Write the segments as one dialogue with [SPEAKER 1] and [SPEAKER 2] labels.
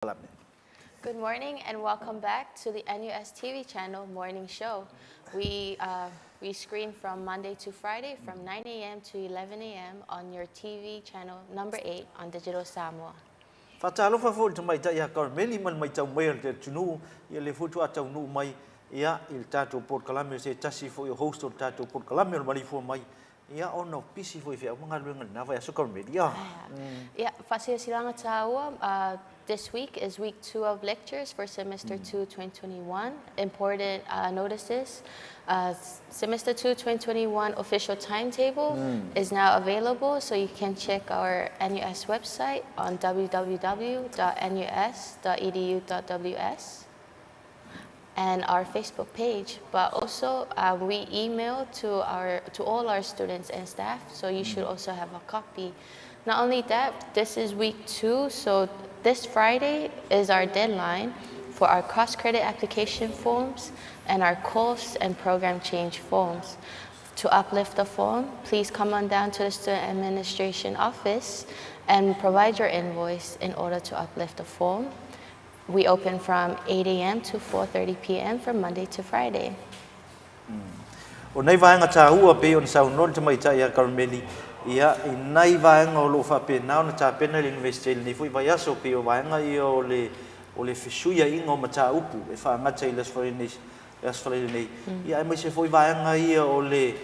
[SPEAKER 1] Polokalame.
[SPEAKER 2] Good morning and welcome back to the NUS TV channel morning show. We screen from Monday to Friday from 9 a.m. to 11 a.m. on your TV channel number 8 on Digital Samoa.
[SPEAKER 1] Faatalofa foi i le tamaitai ia Karmeli ma le matau mai a le atunuu, ia lea foi faatoa taunuu mai ia i le tatou polokalame o se tasi foi o host o le tatou polokalame o le maleifua mai ia ona o pisi foi i feau ma galuega i lena vaiaso Karmeli. Ia.
[SPEAKER 2] Yeah, faasilasilaga taua, this week is week 2 of lectures for semester 2 2021. Important notices. Semester 2 2021 official timetable is now available, so you can check our NUS website on www.nus.edu.ws and our Facebook page. But also, we email to all our students and staff, so you should also have a copy. Not only that, this is week 2, so this Friday is our deadline for our cross credit application forms and our course and program change forms. To uplift the form, please come on down to the student administration office and provide your invoice in order to uplift the form. We open from 8 a.m. to 4:30 p.m. from Monday to Friday.
[SPEAKER 1] O nei vaega taua pei ona saunoa le tamaitai ia Karmeli, ia, i nai vaega o lo o faapena ona tapena i le Iunivesite i lenei foi vaiaso, pei o vaega ia o le fesuiaiga o mataupu e faagata i le Aso Faraile nei, le Aso Faraile nei, ia aemaise foi vaega ia o le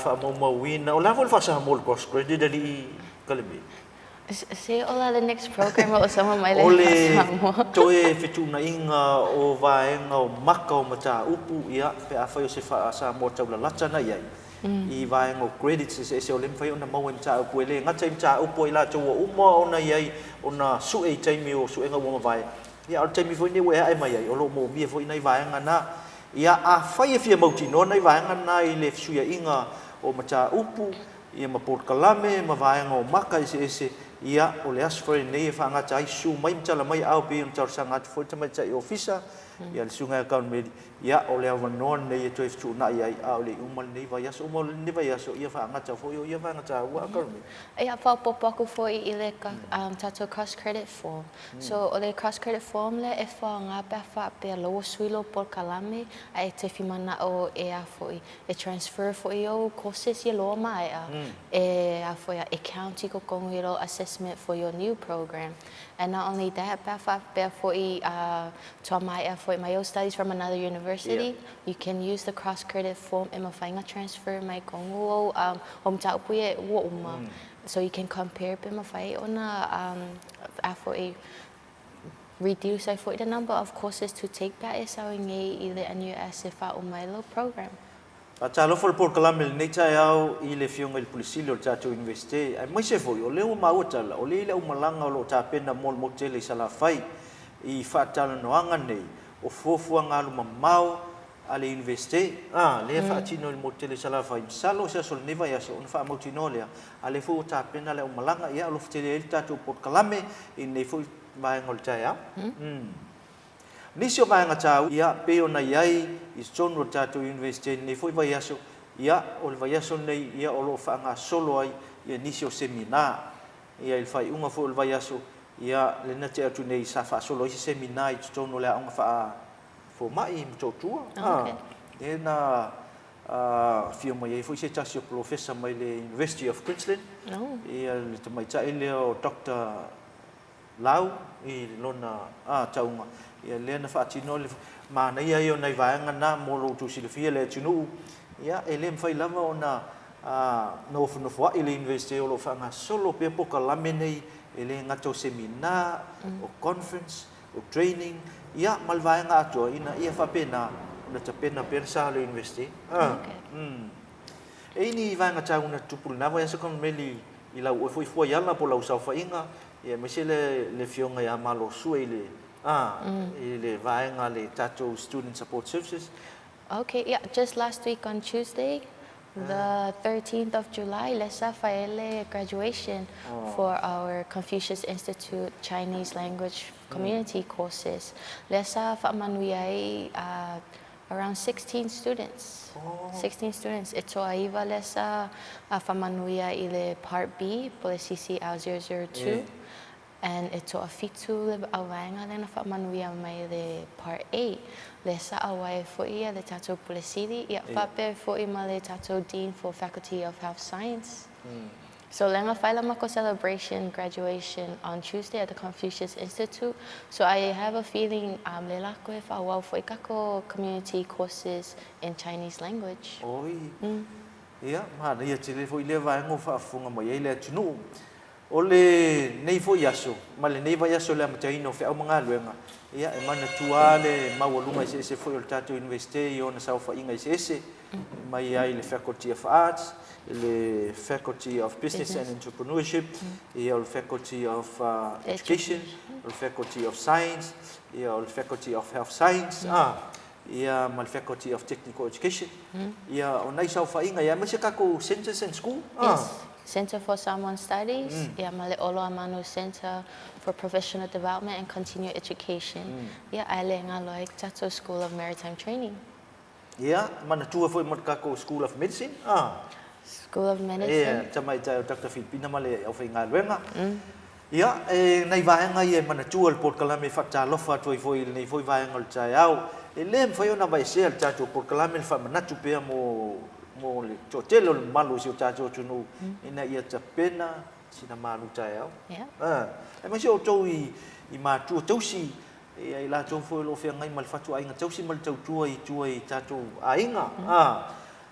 [SPEAKER 1] faamaumauina, o le a foi le faasamoa o le cross credit alii Kalemeli?
[SPEAKER 2] Se ola the next program o sama mai
[SPEAKER 1] O le
[SPEAKER 2] Samoa.
[SPEAKER 1] Toe fetuunaiga o vaega o maka o mataupu, ia, pe afai o se faa-Samoa taulalata na i ai, i vaega o credits eseese o le mafai ona maua i mataupu e le gata i mataupu ai latou ua uma ona i ai ona sue i taimi o suega ua mavae, ia, a o le taimi foi lenei ua e ae mai ai, o lo o moomia foi nai vaega na. Ia, afai e fia mautinoa nai vaega na i le fesuiaiga o mataupu, ia ma polokalame ma vaega o maka eseese, ia, o le Aso Faraile nei e faagata ai, susu mai ma tala mai aao pei ona talosaga atu foi le tamaitai ofisa, ia le susuga ia Karmeli, ia, o le avanoa lenei e toe fetuunai ai, a o le uma lenei vaiaso, uma o lenei vaiaso, ia faagata foi o ia vaega taua a Karmeli.
[SPEAKER 2] Ia faaopoopo aku foi i le tatou cross credit form. So o le cross credit form lea e faaaoga pe a faapea ua sui lou polokalame ae te fimana'o e a foi e transfer foi ou courses ia loa maea e a foi e count i totonu i lou assessment for your new program. And not only that, pe a faapea foi ua maea foi mai ou studies from another university, you can use the cross credit form e mafai ona transfer mai totonu ou o mataupu ia ua uma. So you can compare pe mafai ona a foi reduce ai foi the number of courses to take pe a e sau nei i le NUS e faauma ai lou program.
[SPEAKER 1] Faatalofa le polokalame i lenei taeao i le Afioga i le Pule Sili o le tatou Iunivesite, aemaise foi o lea ua maua tala o lea i le aumalaga o lo o tapena mo le motu tele i Salafai i faatalanoaga nei o fuafuaga alumamao a le Iunivesite, a lea faatino i le motu tele i Salafai, masalo o se aso o lenei vaiaso ona faamautinoa lea, a lea foi ua tapena le aumalaga, ia alofa tele ai le tatou polokalame i lenei foi vaega o le taeao. Nisi o vaega taua, ia, pei ona i ai i totonu o le tatou Iunivesite i lenei foi vaiaso, ia, o le vaiaso lenei, ia, o lo o faagasolo ai ia nisi o semina. Ia, i le faaiuga foi o le vaiaso, ia, le na tea atu nei sa faasolo ai se semina i totonu o le aoga faa-fomai i Motootua. E na afio mai ai foi se tasi o polofesa mai le University of Queensland, ia le tamaitai lea o Dr. Lau i lona tauga, ia lea na faatino le manaia ia o nai vaega na mo lo outou silafia le atunuu, ia e le mafai lava ona nofonofoa'i le Iunivesite o lo o faagasolo pea polokalame nei e le gata o semina, o conference, o training, ia ma le vaega atoa ina ia faapena ona tapena pea le sa o le Iunivesite. E ini vaega taua na tutupu i lena vaiaso Karmeli i lau oe foi fuaiala po o lau saofaiga, ia aemaise le Afioga ia Malosue i le vaega le tatou Student Support Services.
[SPEAKER 2] Okay, yeah, just last week on Tuesday, the 13th of July, lea sa fai le graduation for our Confucius Institute Chinese language community courses. Lea sa faamanuia ai around 16 students. 16 students. E toaiva lea sa faamanuia i le Part B, po le CCL 002. And e toafitu le auvaega lea na faamanuia mai le Part 8, lea sa auai ai foi ia le tatou Pule Sili, ia faapea ai foi ma le tatou Dean for Faculty of Health Science. So lea na fai la makou celebration graduation on Tuesday at the Confucius Institute. So I have a feeling um lea lakou e faaauau foi kakou community courses in Chinese language.
[SPEAKER 1] Oi. Ia, manaia tele foi lea vaega ua faafofoga mai ai le atunuu. O lenei foi aso, ma lenei vaiaso i le amataina o feau ma galuega, ia, e manatua lava le maualuga eseese foi o le tatou Iunivesite i ona saofaiga eseese, mai ai le Faculty of Arts, le Faculty of Business and Entrepreneurship, ia, o le Faculty of Education, o le Faculty of Science, ia, o le Faculty of Health Science, a, ia, ma le Faculty of Technical Education. Ia, o nai saofaiga, ia, aemaise tatou Centres and School, a.
[SPEAKER 2] Yes. Centre for Samoan Studies, ia ma le Olo Amanu Centre for Professional Development and Continued Education, ia ae le galo ai tatou School of Maritime Training.
[SPEAKER 1] Ia, manatua foi ma le tatou School of Medicine, a.
[SPEAKER 2] School of Medicine.
[SPEAKER 1] Ia, tamaitai o Doctor Filipina ma le aufaigaluega. Ia, e nai vaega ia e manatua le polokalame e faatalofa atu ai foi i lenei foi vaega o le taeao. E le mafai ona aveesea le tatou polokalame le faamanatu pea mo mo le toatele o le mamalu o si o tatou atunuu ina ia tapena sina malu taeao. Aemaise outou i i matua tausi, ia i latou foi o lo o feagai ma le fatuaiga tausi ma le tautua i tua i tatou aiga.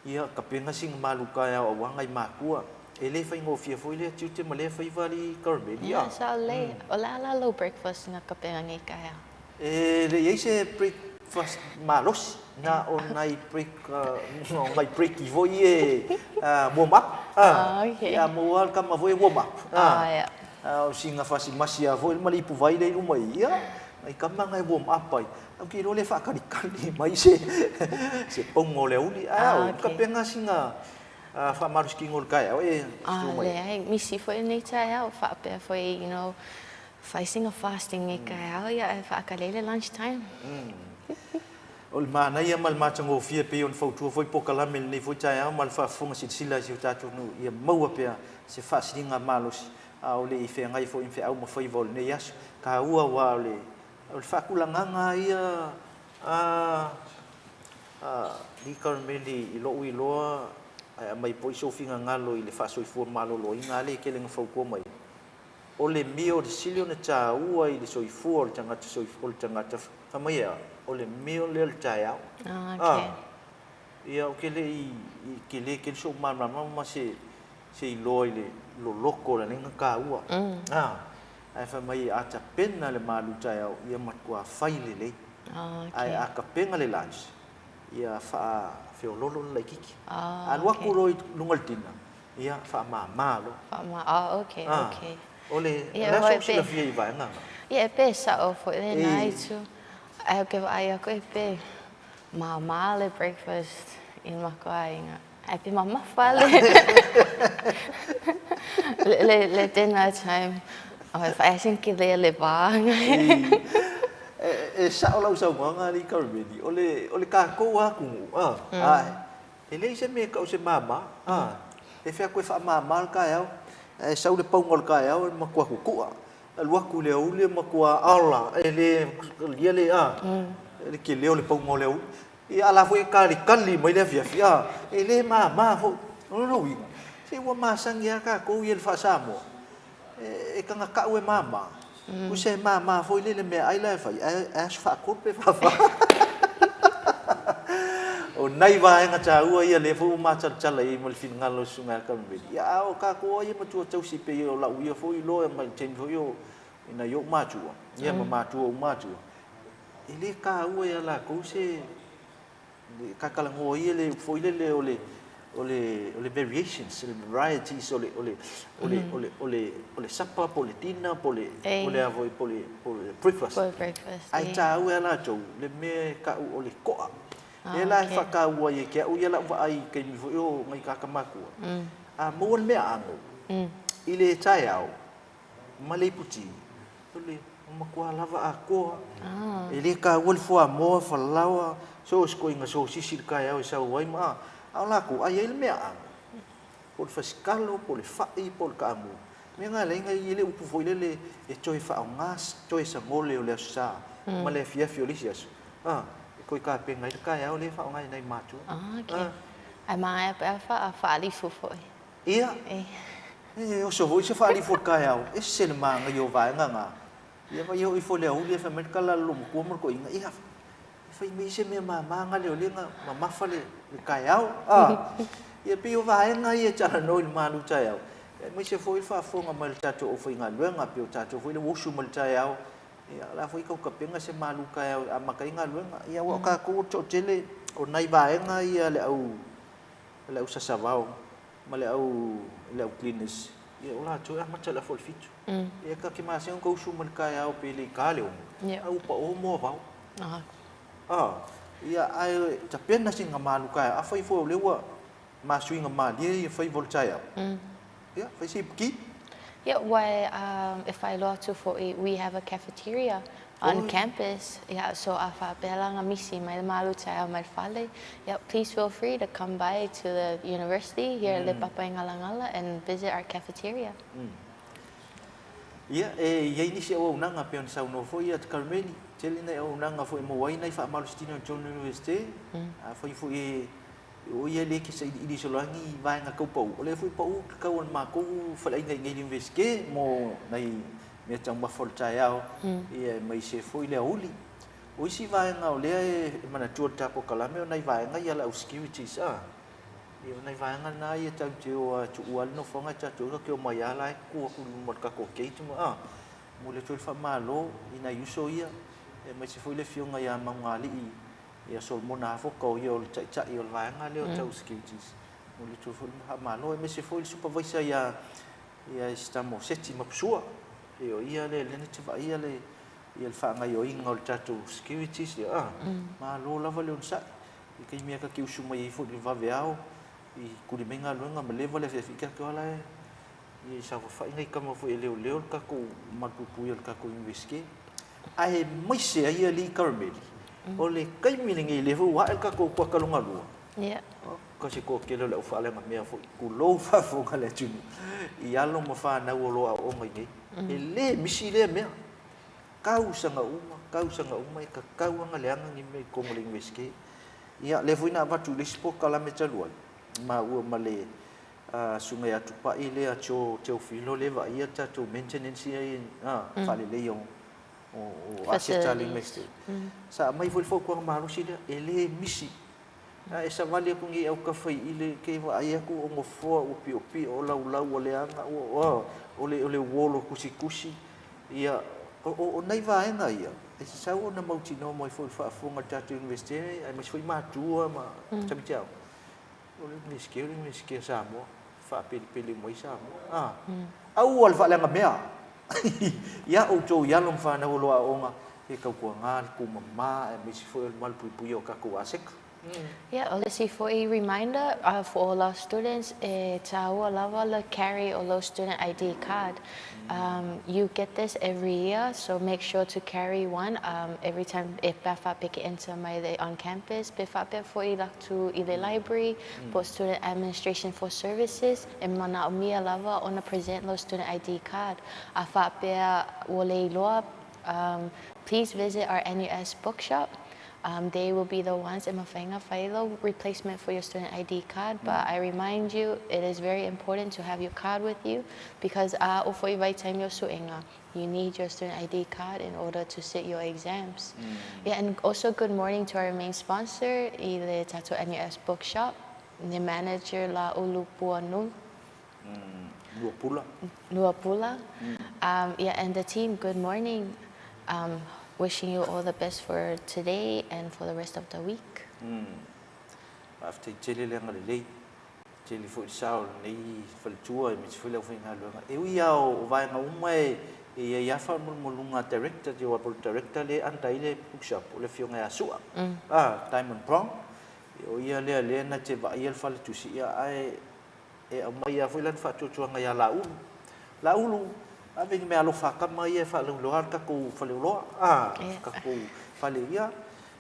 [SPEAKER 1] Ia, tapena sina malu taeao aua nai matua. E le faigofie foi lea tiute ma lea faiva alii Karameli, a?
[SPEAKER 2] Ia, sao lelei. O le a la lou breakfast na tapena nei taeao?
[SPEAKER 1] E le i ai se breakfast malosi, na o nai break, o nai breaki foi ia e warm up, a. Ia maua lava le tama foi e warm up, a. A o sina fasimasi lava foi ma le ipuvai lea i luma i i, ia, nai tama na e warm up ai. Ou te iloa o lea e faakalikali mai se pauga o le aoauli. Ae a oi, tapena sina faamalositino i le taeao e
[SPEAKER 2] tu mai ai. Leai, misi foi lenei taeao, faapea foi, you know, fai sina fasting nei taeao, ia ae faakalei le lunch time.
[SPEAKER 1] O le manaia ma le matagofie e pei ona fautua foi polokalame i lenei foi taeao ma le faafofoga silasila a si o tatou nuu ia maua pea se faasiliga malosi a o le i feagai foi ma feau ma faiva o lenei aso. Taua aua o le O le faatulagaga ia a Lee Carmeli i lou iloa ae aumai poi sou finagalo i le faasoifua maloloina a lea e tele na fautua mai, o le mea o le sili ona taua i le soifua o le tagata o le tagata fai mai e a, o le mea lea o le taeao.
[SPEAKER 2] Ah,
[SPEAKER 1] ia ou te le i tele tele sou malamalama ma se iloa i le loloto o le na taua. Ae fai mai a tapena le malu taeao ia matua fai lelei. Ae a tapena le lunch ia faafeololo le laititi. Alu atu loa i luga o le dinner ia faamama loa. O le a sou silafia i vaega na?
[SPEAKER 2] Ia e pe sao foi lena itu. Ae ou te vaai atu e pe mama le breakfast i le matou aiga. Ae pe mamafa le le dinner time. Oi, fai lea le va.
[SPEAKER 1] E sao lau saunoaga alii Karimeli, o le o le tatou lava atunuu, a, e leai se mea e tau o se mama, a, e fai atu e faamama le taeao, ae sau le pauga o le taeao e matua tutua, alu atu i le aoauli e matua ala, e le talia le, a, le tele o le pauga o le aoauli. Ia a la foi e kalikali mai le afiafi, a, e le mama foi. O lona uiga, se ua masani lava tatou ia i le faa-Samoa, e tagatau e mama, tusa e mama foi lele meaai la e fai, ae aso faatolu pe faafa. O nai vaega taua ia lea foi ua matalatala i ai ma le finagalo o le Susuga ia Karimeli. Ia, a o tatou lava ia matua tausi pei o lau ia foi iloa mai le taimi foi o i nai ou matua, ia ma matua o ou matua, E le taua ia latou se kakalanoa ia le foi lele o le o le o le variations, le varieties o le o le o le o le o le o le supper po o le dinner po o le po o le a foi po o le po o le breakfast.
[SPEAKER 2] Po o le breakfast.
[SPEAKER 1] Ae taua ia latou le mea e tau o le ko'a. Lea la e faataua ai e te au ia lau vaai i taimi foi o nai tagata matua, a maua le meaaano i le taeao ma le iputi, O le matua lava atoa. E le taua le fuamoa, falaoa, so o se ituaiga sosisi i le taeao e sau ai ma, a o latou, a i ai le meaaano, po o le fasikalo, po o le fai, po o le taamu, Mea na e ala ai ona i ai le upu foi lele e toe faaaoga toe sagole o le Aso Sa ma le afiafi o le isi aso, e toe tapena ai le taeao lea e faaaoga e nai matua.
[SPEAKER 2] Ah, okay. Ae magaia pe a faaalifu foi.
[SPEAKER 1] Ia, e oso foi se faaalifu o le taeao, e ese le manaia o vaega na. Ia vai oo ifo i le aoauli e fai mai le tala a le loomatua ma le toeaina, ia, e fai mai se mea mama na lea o lea na mamafa le taeao. Ia pei o vaega ia e talanoa i le malu taeao, aemaise foi le faafofoga mai a le tatou aufaigaluega, pei o tatou foi lea ua usu mai i le taeao, ia o la foi e tau tapena se malu taeao e amata ai galuega. Ia aua o tatou o le toatele o nai vaega ia le au sasavao ma le au cleaners, ia o latou e amata i le afa o le 7. Ia ta te masani ona tau usu mai i le taeao pe le i ta le 6, a ua pao moavao. Ia ae tapena sina malu taeao, afai foi o lea ua masuiga malie ia faiva o le taeao, ia fai se ipuki.
[SPEAKER 2] Yeah, wai e faailoa atu foi, we have a cafeteria on campus. Yeah, so a faapea la misi mai le malu taeao mai le fale. Yeah, please feel free to come by to the university here at Le Papaigalagala and visit our cafeteria.
[SPEAKER 1] Ia, e i ai nisi auaunaga pei ona saunoa foi ia Carmeli, tele nai auaunaga foi e maua ai nai faamalositino i totonu o le Universite. Afai foi e o ia le ke sailiili solo ai ni vaega tau pau, o lea foi pau le tau o le matou faleaiga i inei i le Universite mo nai mea taumafa o le taeao, ia aemaise foi le aoauli. O isi vaega o lea e manatua i le tatou kalame o nai vaega ia le au securities, ia o nai vaega na ia tatou te o lava e tuua le nofoaga e tatou te omai lava la e tutu atu i luma o le tatou gate ma momoli atu ai le faamalo i nai uso ia, aemaise foi le afioga ia Maugaalii ia Solomona Afoka o ia o le taitai o le vaega lea o tau securities. Momoli atu foi le faamalo, aemaise foi le supervisor ia Esitamo Seti Mapusua, o ia lea na te vaaia le faagaoioiga o le tatou securities, ia malo lava le onosai. I taimi lava ta te usu mai ai foi i le vaveao i tuli mai galuega ma leva le afiafi, tatou ala e saofafai nai tama foi e leoleo le tatou malupuipuia o le tatou Universite. Ae maise ai alii Carmeli, o le taimi lenei lea foi ua ae le tatou kuata lona lua. Ka se toatele o le aufaaleaga mea foi, tulou faafofoga le atunuu, i alo ma fanau o lo o aooga i nei. E le misi lea mea. Tausaga uma, tausaga uma e tatau ona leaga ni mea i totonu o le Universite. Ia, lea foi na avatu i le isi polokalame talu ai, maua ma le susuga ia Tupai lea Joe Teofilo lea e vaaia le tatou maintenance ia faaleleia o aseta a le Universite. Sa aumai foi le fautuaga malosi lea, e le misi. E savali atu nei autafa i le ke vaai atu o nofoa ua piopio, o laulau ua leaga, o le uolo tusitusi. Ia, o nai vaega ia, e tatau ona mautinoa mai foi i le faafofoga a le tatou Universite, aemaise foi matua ma tamaiti aoga. O le Universite, o le Universite a Samoa, faapelipeli uma ai Samoa. Aua le faaleaga mea. Ia outou i alo ma fanau o lo o aooga, e tautuaga le tumama, aemaise foi o le malupuipuia o tatou aseta.
[SPEAKER 2] Yeah, o le isi foi reminder for all our students, e tāua lava le carry o lou student ID card. You get this every year, so make sure to carry one every time e pe a faapea ke enter mai le on campus, pe faapea foi i latu i le library, po student administration for services, e manaomia lava ona present lou student ID card. A faapea ua le iloa, please visit our NUS bookshop. They will be the ones e mafai ona fai lou replacement for your student ID card. But I remind you, it is very important to have your card with you because a oo foi vaitaimi o suega, you need your student ID card in order to sit your exams. Yeah, and also good morning to our main sponsor, i le tatou NUS Bookshop, the manager la Ulu Puanu.
[SPEAKER 1] Luapula.
[SPEAKER 2] Luapula. Yeah, and the team, good morning. Wishing you all the best for today and for the rest of the week.
[SPEAKER 1] Faafetai tele le agalelei, tele foi le sao o lenei faletua aemaise foi le aufaigaluega. E ui lava o vaega uma e i ai lava faamalumuluga a director, aua po o le director lea e anda ai le bookshop, o le afioga ia Sua, Diamond Brown. O ia lea lea na te vaaia le faletusi, ia ae e aumai lava foi lana faatuatuaga ia Laulu. Laulu, ave ni meaalofa a tama ia e faalauiloa le tatou faleoloa, tatou fale ia.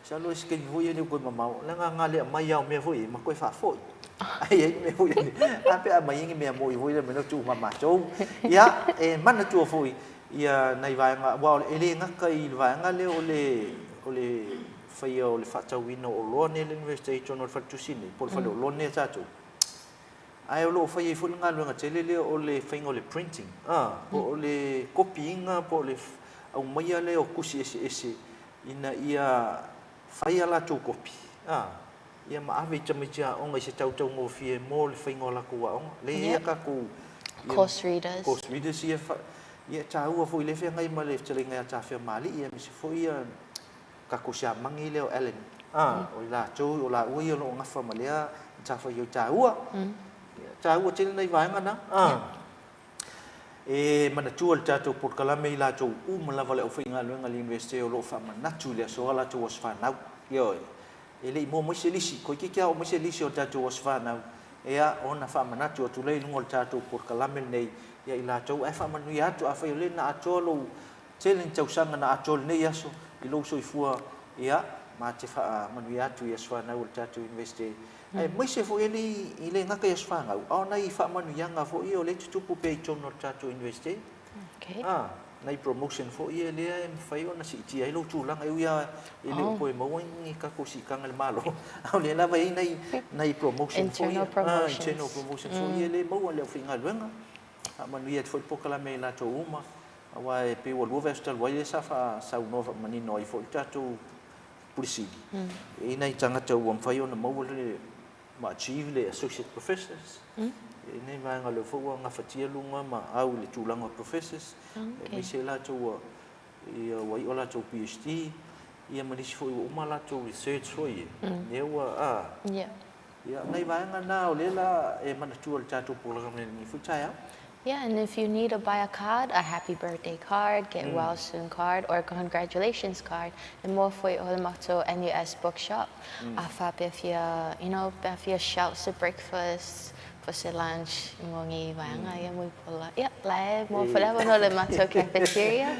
[SPEAKER 1] Masalo e se taimi foi e le o toe mamao, leaga na le aumai lava o mea foi ia ma toe faafoi. Ai ai mea foi ia, a pe a aumai ai ni mea moni foi lea mea tuu ma matou. Ia, e manatua foi ia nai vaega, aua e le gata i le vaega lea o le o le faia o le faatauina o oloa nei a le Iunivesite i totonu o le faletusi nei, po o le faleoloa lenei a tatou. Ae o lo o fai ai foi le galuega tele lea o le faiga o le printing, po o le kopiina po o le aumaia lea o tusi eseese ina ia fai a latou kopi, ia ma ave i tamaiti aoga i se tautaugofie mo le faiga o latou aoga. Lea e i ai a tatou
[SPEAKER 2] course readers.
[SPEAKER 1] Course readers ia, ia e taua foi lea feagai ma le fetalaiga ia Tafeamalii aemaise foi ia tatou siamagi lea o Ellen, o i latou, o laua ia o lo o gafa ma lea matafaioi taua. Ia, taua tele nai vaega na. E manatua le tatou polokalame i latou uma lava le aufaigaluega a le Iunivesite o lo o faamanatu i le aso a latou aso fanau. Ioe. E le i mua mai se lisi, toeitiiti lava oo mai se lisi o tatou aso fanau, ia ona faamanatu atu lea i luga o le tatou polokalame lenei ia i latou ae faamanuia atu afai o lea na atoa lou tele ni tausaga na atoa lenei aso i lou soifua, ia, ma te faamanuia atu i aso fanau o le tatou Iunivesite, aemaise foi e le i le gata i aso fanau, a o nai faamanuiaga foi ia o lea e tutupu pea i totonu o le tatou Iunivesite. A, nai promotion foi ia lea e mafai ona siitia ai lou tulaga, e ui lava e le o toe maua ni tatou siitaga i le Malo, a o lea lava e i ai nai promotion foi ia, internal promotion foi ia lea e maua e le aufaigaluega. Faamanuia atu foi le polokalame ia i latou uma, aua e pei ua lua vaiaso talu ai lea sa faasaunoa faamanino ai foi le tatou Pule Sili, e i ai nai tagata ua mafai ona maua le ma achieve le associate professors. E i ai nai vaega o lea foi ua gafatia luga ma au i le tulaga o professors, aemaise latou ua ia ua iu a latou PhD, ia ma nisi foi ua uma a latou research foi ia, lea ua a. Ia, nai vaega na o lea la e manatua i le tatou polokalame i lenei foi taeao.
[SPEAKER 2] Yeah, and if you need to buy a card, a happy birthday card, get well soon card, or congratulations card, e moa foi o le matou NUS bookshop. A faapea fia, you know, pe a fia shout se breakfast, po se lunch, mo ngi vaega ia Mulipola. Ia, la e moa foi le avanoa i le matou cafeteria.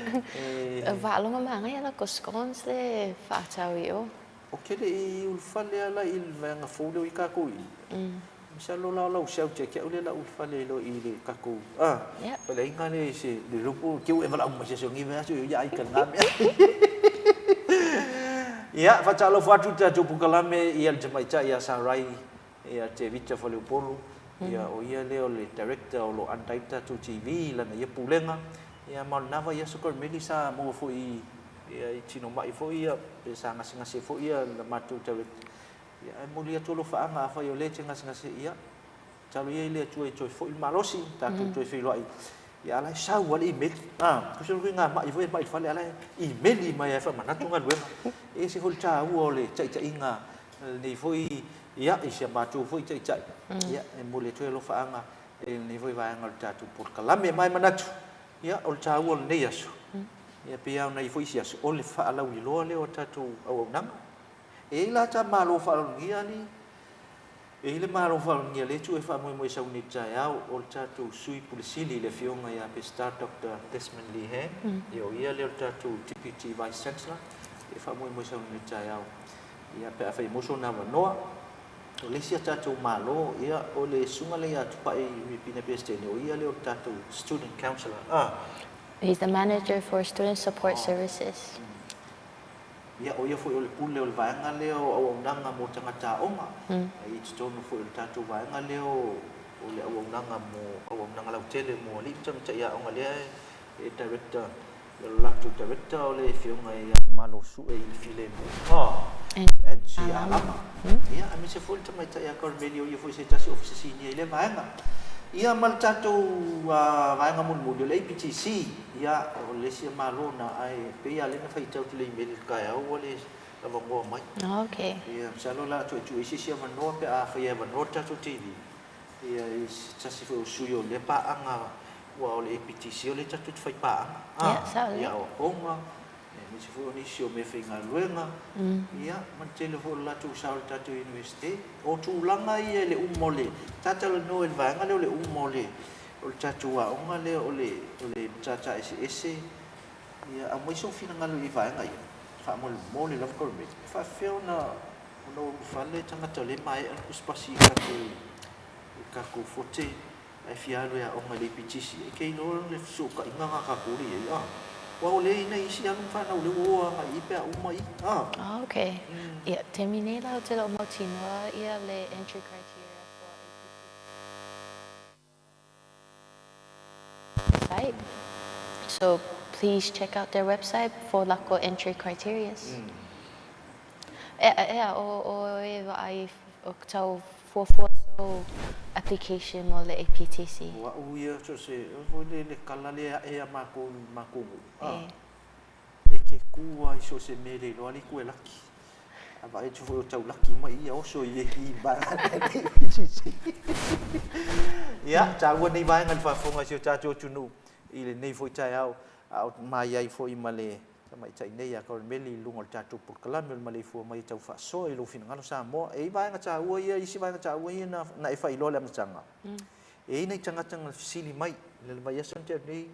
[SPEAKER 2] Faalogo magaia lako scones le faatau i o.
[SPEAKER 1] O ke le i ulufale ala i le vaega fou lea o i kākou i. Masalo la o lau shout ia te au lea la ulufale ai loa i le tatou a faleaiga lea i se le lopo te u e valaau mai se asi o lenei vaiaso ia ai ka lena mea. Ia, faatalofa atu i le tatou polokalame ia le tamaitai ia Sarai ia Tevita Faleupolu, ia o ia lea o le Director o lo o under ai le tatou TV i lana ia pulega. Ia ma o lena vaiaso Karmeli sa maua foi i ia i tino mai foi ia pe sa gasegase foi ia le matou Director. Ia ae momoli atu alofaaga afai o lea e te gasegase ia tatalo ia i le Atua e toe foi le malosi tatou toe feiloai. Ia a la e sau lava le imeli. A, tusa foi ngā mai foi e mai i le fale a la e imeli mai lava e faamanatu galuega. E ese foi le taua o le taitaiga lenei foi ia i si a matou foi taitai. Ia e momoli atu ai alofaaga i lenei foi vaega o le tatou polokalame. Ma e manatu, ia o le taua o lenei aso, ia pei lava ona i ai foi isi aso, o le faalauiloa lea o tatou auaunaga. E i ai la ta Malo faalogia alii? E i ai le Malo faalogia lea e tuu e faamoemoe sau nei i le taeao, o le tatou Sui Pule Sili le Afioga ia Peseta Doctor Desmond Lee Hang, ia o ia lea o le tatou Deputy Vice Chancellor, e faamoemoe sau nei i le taeao. Ia pe afai e maua sona avanoa. O le isi a tatou Malo, ia o le susuga lea ia Tupai Ripina Pesetene, o ia lea o le tatou Student Counsellor.
[SPEAKER 2] He's the manager for Student Support Services.
[SPEAKER 1] Ia, o ia foi o le pule o le vaega lea o auaunaga mo tagata aoga, i totonu foi o le tatou vaega lea o le auaunaga mo auaunaga lautele mo alii ma tamaitai aoga lea e director, o le latou director o le Afioga ia Malosue i le Filemu Angie Alama. Ia, aemaise foi le tamaitai ia Karmeli o ia foi se tasi ofisa sinia i lea vaega. Ia ma le tatou vaega mulimuli o le APTC, Ia, o le isi Malo na, ae pei lava lea na faitau atu le email i le taeao ua le avanoa mai.
[SPEAKER 2] Okay.
[SPEAKER 1] Ia, masalo o le a toe tuu ai se isi avanoa pe a fai e avanoa le tatou TV, ia, i se tasi foi o sui o lea paaga, aua o le APTC o lea tatou te fai paaga,
[SPEAKER 2] Ia, sao lelei.
[SPEAKER 1] I aoaoga, aemaise foi o nisi o meafaigaluega, ia, ma le tele foi o le latou sao i le tatou Iunivesite. O tulaga ia i le uma o le, ta talanoa i le vaega lea o le uma o le O le tatou aoga lea o le o le matata eseese, ia aumai sou finagalo i vaega ia. Faamolemole lava Carmel, e faafefea ona ulufale tagata o lea e maea le tusipasi i tatou Forte ae fia alu e aoga i le APTC? E te iloa le fesootaiga na tatou le i ai, aua o lea e i ai nai isi alo ma fanau o lea ua o agai i i pe a uma i.
[SPEAKER 2] Ah, okay. Ia, taimi nei la ou te le o mautinoa ia le entry criteria for APTC site. So please check out their website for lako entry criterias. Ea, o e vaai o tau fuafua so application mo le APTC.
[SPEAKER 1] O au ia, so se, o foi le kala lea e a mākou nuu. E ke kua i so se mea le iloa le ku e laki. A vaai atu foi o tau laki mai ia oso i e i ma APTC. Ia, tāua nei vaega le faafofoga i si o tatou atunuu i lenei foi taeao, a o mai ai foi ma le tamaitai nei a Carmeli i luga o le tatou polokalame o le maleifua mai e tau faasoa i lou finagalo Samoa. E i vaega tāua ia, isi vaega tāua ia na e faailoa le amataga. E i nai tagata na fesili mai, le vaiaso na tea nei,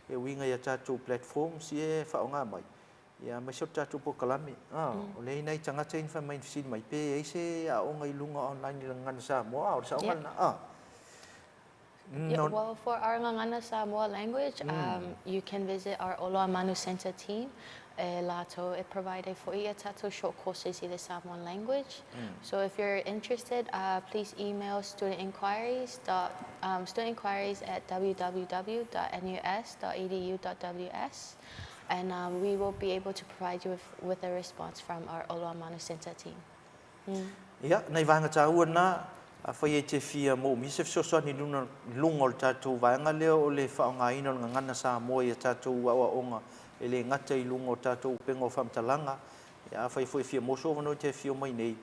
[SPEAKER 1] e uiga ia tatou platforms ia e faaaoga mai. Ia, aemaise o le tatou polokalame. O lea i nai tagata ia na fai mai na fesili mai, pe i ai se aoga i luga online i le Gagana Samoa, o le saoga lena.
[SPEAKER 2] Yeah, well, for our Gagana Samoa language, you can visit our Oloamanu Center team. E latou e provide for ia tatou short courses i the Samoan language. So if you're interested, please email student inquiries at www.nus.edu.ws, and we will be able to provide you with a response from our Oloamanu Center team.
[SPEAKER 1] Ia, nai vaega tāua na, afai e te fia moomia se fesoasoani i luga o le tatou vaega lea o le faaaogaina o le Gagana Samoa ia tatou aoaoga e le gata i luga o tatou upega o faamatalaga. Ia, afai foi e fia maua so avanoa e te afio mai nei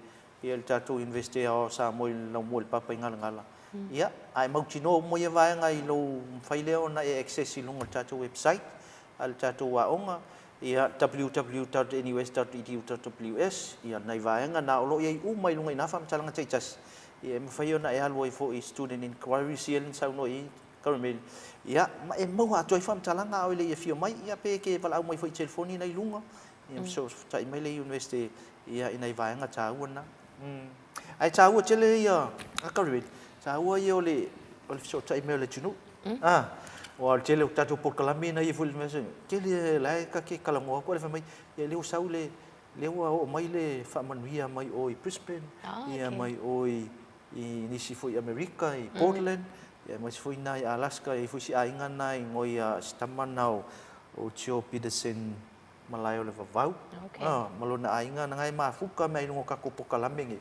[SPEAKER 1] ia le tatou University o Samoa i laumua i le papa i Galagala. Ia, ae mautinoa uma ia vaega i lou mafai lea ona e access i luga o le tatou website a le tatou aoga, ia www.nus.edu.ws. Ia nai vaega na o lo o i ai uma i luga i nā faamatalaga taitasi. Ia, e mafai ona e alu ai foi i student inquiries ia le na saunoa i Carmel. Ia, ma e maua atu ai faamatalaga a o le i afio mai, ia pe ke valaau mai foi i telefoni na i luga. Ia, so tai mai le university ia i nai vaega tāua na. Ae tāua tele ia a Carmel, tāua ia o le fesoatai mai o le atunuu. Ua o le tele o tatou polokalame na ia foi le mea tele la e ka ke kalagoa atu ale fai mai ia lea ua sau le ua oo mai le faamanuia mai o i Brisbane, ia mai o i nisi foi Amerika i Portland, ia mai foi na i Alaska e foi si aiga na i ngoi a si tama na o Joe Peterson malae o le vavau. Ma lona aiga na ngai mafuka mai luga o tatou polokalame nei.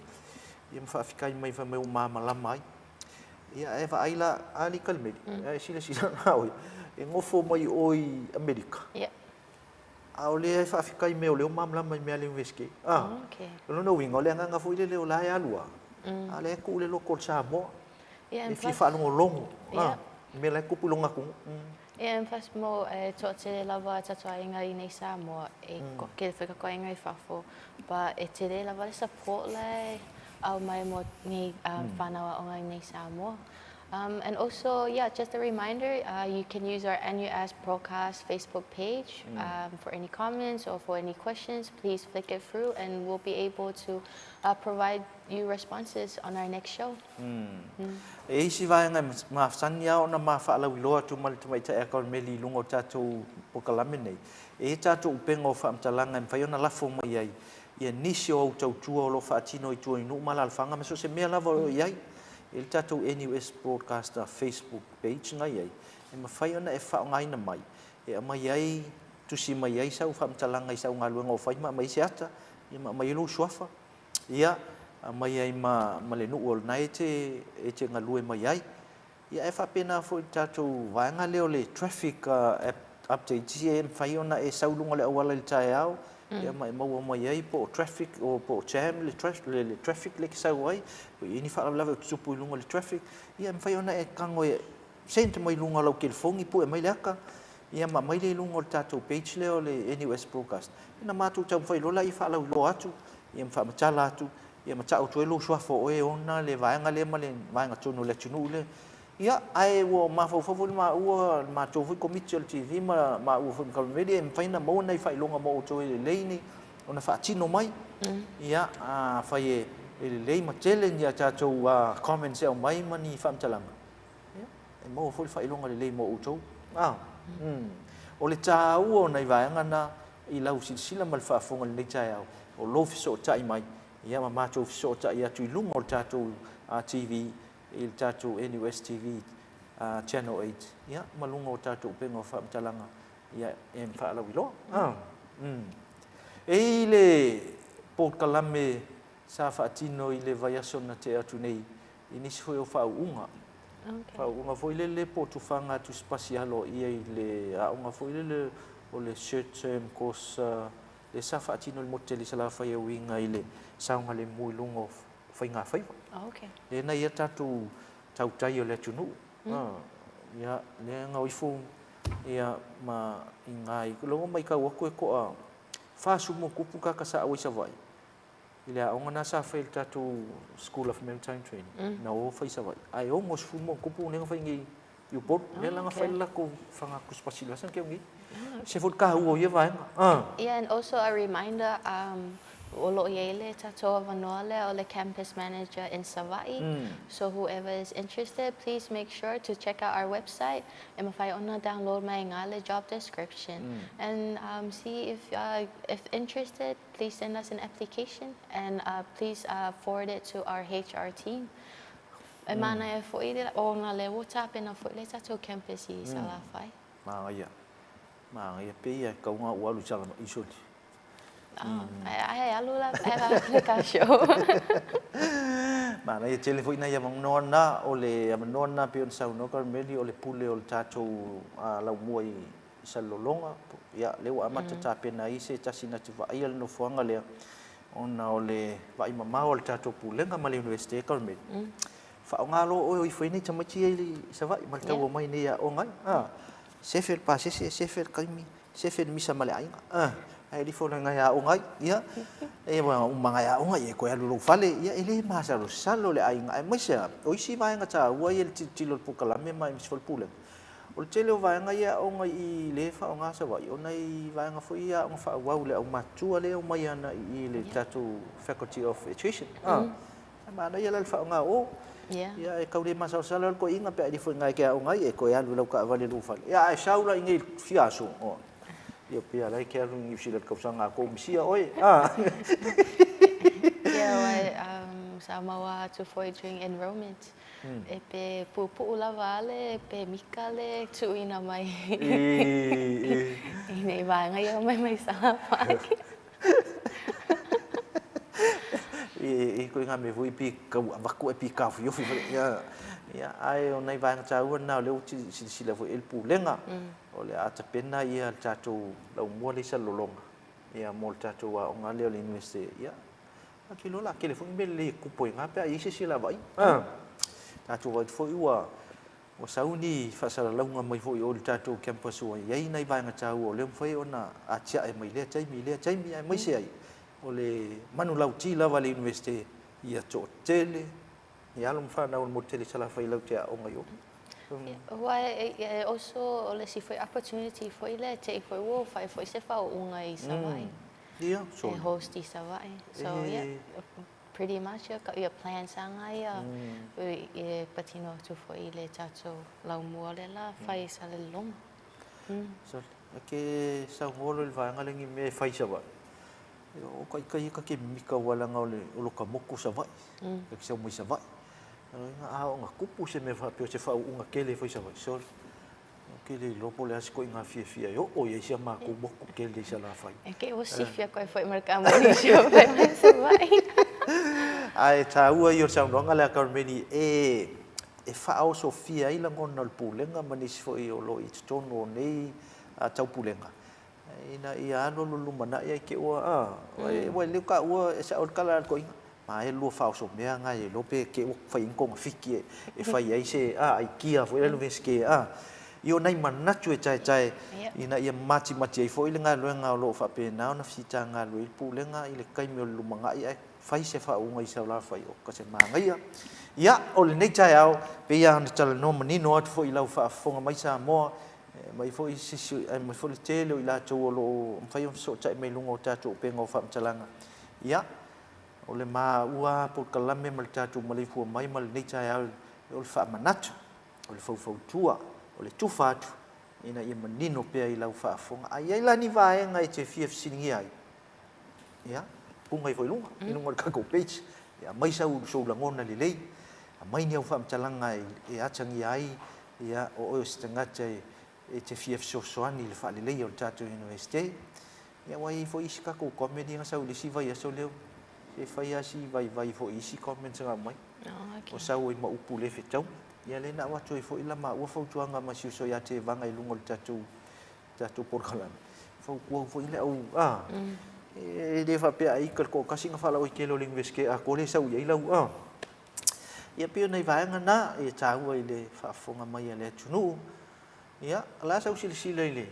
[SPEAKER 1] Ia ma faafikai mai fai mai o malamalama ai. Ia e vaai la ali Kalimeli, e silasila na oe, e gofo mai o i Amerika. A o lea e faafikai mea o lea o malamalama i mea le university. O lona uiga o le agaga foi lele o la e alua. A lea e tuu le loko o le Samoa. E fia faalogologo. Mea la e tupu i lona atunuu.
[SPEAKER 2] Yeah, and plus mo e toatele lava tatou aiga i nei Samoa e ke whakakoenga i fafo, but e tele lava le support le au mai mo nei whanau aoga i nei Samoa. And also, yeah, just a reminder, you can use our NUS Broadcast Facebook page for any comments or for any questions. Please flick it through and we'll be able to provide you responses on our next show.
[SPEAKER 1] E isi vaega e mafasani lava ona ma faalauiloa atu ma le tamaitai a Carmeli i luga o tatou polokalame nei. E i tatou upega o faamatalaga e mafai ona lafo mai ai ia nisi o au tautua o lo o faatino i tua i nuu ma alaalafaga ma so o se mea lava o lo o i ai. E le tatou NUS Broadcaster Facebook page na i ai, e mafai ona e faaaogaina mai, e aumai ai, tusi mai ai sau faamatalaga i sau galuega o fai ma aumai se ata, ia ma aumai ai lou suafa. Ia, aumai ai ma le nuu o lena e te galue mai ai. Ia e faapena foi le tatou vaega lea o le traffic app updates ia e mafai ona e sau i luga o le auala i le taeao, ia ma e maua mai ai po o traffic o po o jam le traffic le ke sau ai, po i ai ni faalavelave o tutupu i luga o le traffic, ia e mafai ona e tago e send mai luga o lau telefoni pue mai le ata, ia ma aumai lea i luga o le tatou page lea o le NUS Broadcast. Ina matou taumafai loa la ia faalauiloa atu, ia ma faamatala atu, ia ma ta'u atu ai lou suafa o oe e ona le vaega lea ma le vaega tonu o le atunuu lea. Ia, ae ua mafaufau foi maua, le matou foi Komiti o le TV ma maua foi ma Karmeli, e mafai ona maua nai faailoga mo outou e lelei ni ona faatino mai. Ia, afai e lelei ma tele ni a tatou comments e aumai ma ni faamatalaga, ia, e maua foi le faailoga lelei mo outou. O le taua o nai vaega na i lau silasila ma le faafofoga i lenei taeao, o lou fesootai mai, ia ma matou fesootai atu i luga o le tatou TV, i le tatou NUS TV Channel 8, ia, ma luga o tatou upega o faamatalaga, ia, e faalauiloa. E i le polokalame sa faatino i le vaiaso na tea atu nei, i nisi foi o faauuga. Faauuga foi lele po o tufaga tusipasi aloaia i le aoga foi lele o le short term course lea sa faatino i le motu tele i Salafai e uiga i le saogalemu i luga o faigafaiva. Lea na ia tatou tautai o le atunuu. Ia, lea na o ifo ia ma i ngai. Lea ua matau atu e toa 40 tupu tagata sa auai i Savaii i le aoga na sa fai i le tatou School of Maritime Training. Na o fai i Savaii. Ae 60 tupu lea na fai nei i Upolu. Lea la na fai le latou faga tusipasi i le vasa na keu nei. Se foi le taua o ia vaega.
[SPEAKER 2] Yeah, and also a reminder, o lo o i ai le tatou avanoa lea o le campus manager in Savaii. So whoever is interested, please make sure to check out our website e mafai ona download mai ngā le job description. And see if interested, please send us an application and please forward it to our HR team. E manaia foi o nā lea ua tapena foi le tatou campus i Salafai.
[SPEAKER 1] Manaia. Manaia pe ia e kau ngā ua alu i Salama'i soli.
[SPEAKER 2] Ai alu la ai le ka show.
[SPEAKER 1] Manaia tele foi nai avanoa na o le avanoa na pei ona saunoa Karmeli o le pule o le tatou laumua i Salelologa. Ia, lea ua amata tapena ai se tasi na te vaaia le nofoaga lea ona o le vaai mamao a le tatou pulega ma le Universite Karmeli. Faaaoga loa oe o ifo ai nei tamaiti ia i Savaii ma le taua mai nei aoga ai. Sefe le pasese, sefe le taimi, sefe le misa ma le aiga. Ae alifo le ngai aoga ai. Ia, e ua uma ngai aoga ia e toe alu i lou fale. Ia, e le masalosalo le aiga aemaise lava o isi vaega taua ia i le tilotilo o le polokalame ma aemaise foi le pulega. O le tele o vaega ia aoga i le faaaoga Savaii, o nai vaega foi ia aoga faaauau le aumatutua lea e omai ana i le tatou Faculty of Education. Ae manaia la le faaaoga o. Ia, e tau le masalosalo le toeaina pe a alifo i ina e te aoga ai, e toe alu i lau taavale i lou fale. Ia, ae sau la i inei i le fia aso, ia pei la e te alu i Niu Sila i le tausaga a kou misia oe.
[SPEAKER 2] Ia, ua sa maua atu foi during enrollment. E pe puupuu lava ale, pe mika le tuuina mai i nei vaega ia omai mai Salafai.
[SPEAKER 1] I koe ngā mea foi pi kau avatu e pi kāwhiofi foi. Ia, ia, ae o nai vaega tāua nā o lea ua silasila foi e le pulega, o le a tapena ia le tatou laumua lea i Salelologa, ia mo le tatou aoga lea o le Universite. Ia, a te iloa o le a tele foi ni mea lelei e tupu ai i ina pe a i ai se isi lavaaiga. Tatou vaai atu foi ua Ua sau ni faasalalauga mai foi o le tatou campus ua i ai nai vaega taua o lea ua mafai ona atiae mai lea taimi i lea taimi aemaise ai o le manulauti lava a le Iunivesite ia toatele ni alo ma fanau o le motu tele i Salafai lau te aoga i o.
[SPEAKER 2] Ua e also o le isi foi opportunity foi lea te i foi ua fai foi se faauuga i Savaii.
[SPEAKER 1] Ia,
[SPEAKER 2] E host i Savaii. So yeah. Pretty much ia ka ia plan sa nga ia e patino atu foi i le tatou laumua le la fai sa le loma.
[SPEAKER 1] So, e ke saunoa loa i le vaega lea ni mea e fai i Savaii, o ka ika ia ka ke mimika aua leaga o le o loka moku Savaii, ka ke sau mai Savaii. A o na tupu se mea faapea o se faauuga tele e fai i Savaii, sorry, Ou te le iloa po o le a se ituaiga fiafia e oo i ai si a matou motu tele i Salafai.
[SPEAKER 2] E ke ua sifia koe foi ma le kamoni si o fai mai Savaii.
[SPEAKER 1] Ae taua ia o le saunoaga lea a Carmeni e faaosofia ai lagona o le Pulega ma nisi foi o lo o i totonu o nei taupulega ina ia alualu lumanai ai te ua ua leu taua e sao le tala a le toeaina ma e lua faaoso mea na e iloa pe te ua fai ai ni togafiti e fai ai se aikia foi lea vesike i o nai manatu e taetae ina ia matimati ai foi le galuega o lo o faapena ona fisitagalue ai le Pulega i le taimi o le lumanai ae fai se faauuga i Salafai o ka se manaia. Ia, o lenei taeao, pei lava ona talanoa manino atu foi i lau faafofoga mai Samoa, mai foi sisi, mai foi le tele o i latou o lo o mafai ona fesootai mai i luga o tatou upega o faamatalaga. Ia, o le maua polokalame ma le tatou maleifua mai ma lenei taeao, o le faamanatu, o le faufautua, o le tufa atu, ina ia manino pea i lau faafofoga. A i ai la ni vaega e te fia fesiligia ai, ia, puga ifo i luga, i luga o le tatou page, ia aumai sau sou lagona lelei, aumai ni au faamatalaga e atagia ai, ia, o oe o se tagata e te fia fesoasoani i le faaleleia o le tatou Universite. Ia, ua i ai foi isi tatou comment ia na sau i le isi vaiaso lea, se fai lava si vaivai foi i isi comments na aumai. O sau ai ma upu le fetaui. Ia lea na avatu ai foi la maua fautuaga ma si uso ia Tevaga i luga o le tatou polokalame. Fautua foi le au, e le faapea ai ika le toatasi na faalauaitele o le Universite atoa le sau i ai lau, Ia pei o nai vaega na e taua i le faafofoga mai a le atunuu. Ia, o le a sau silasila i le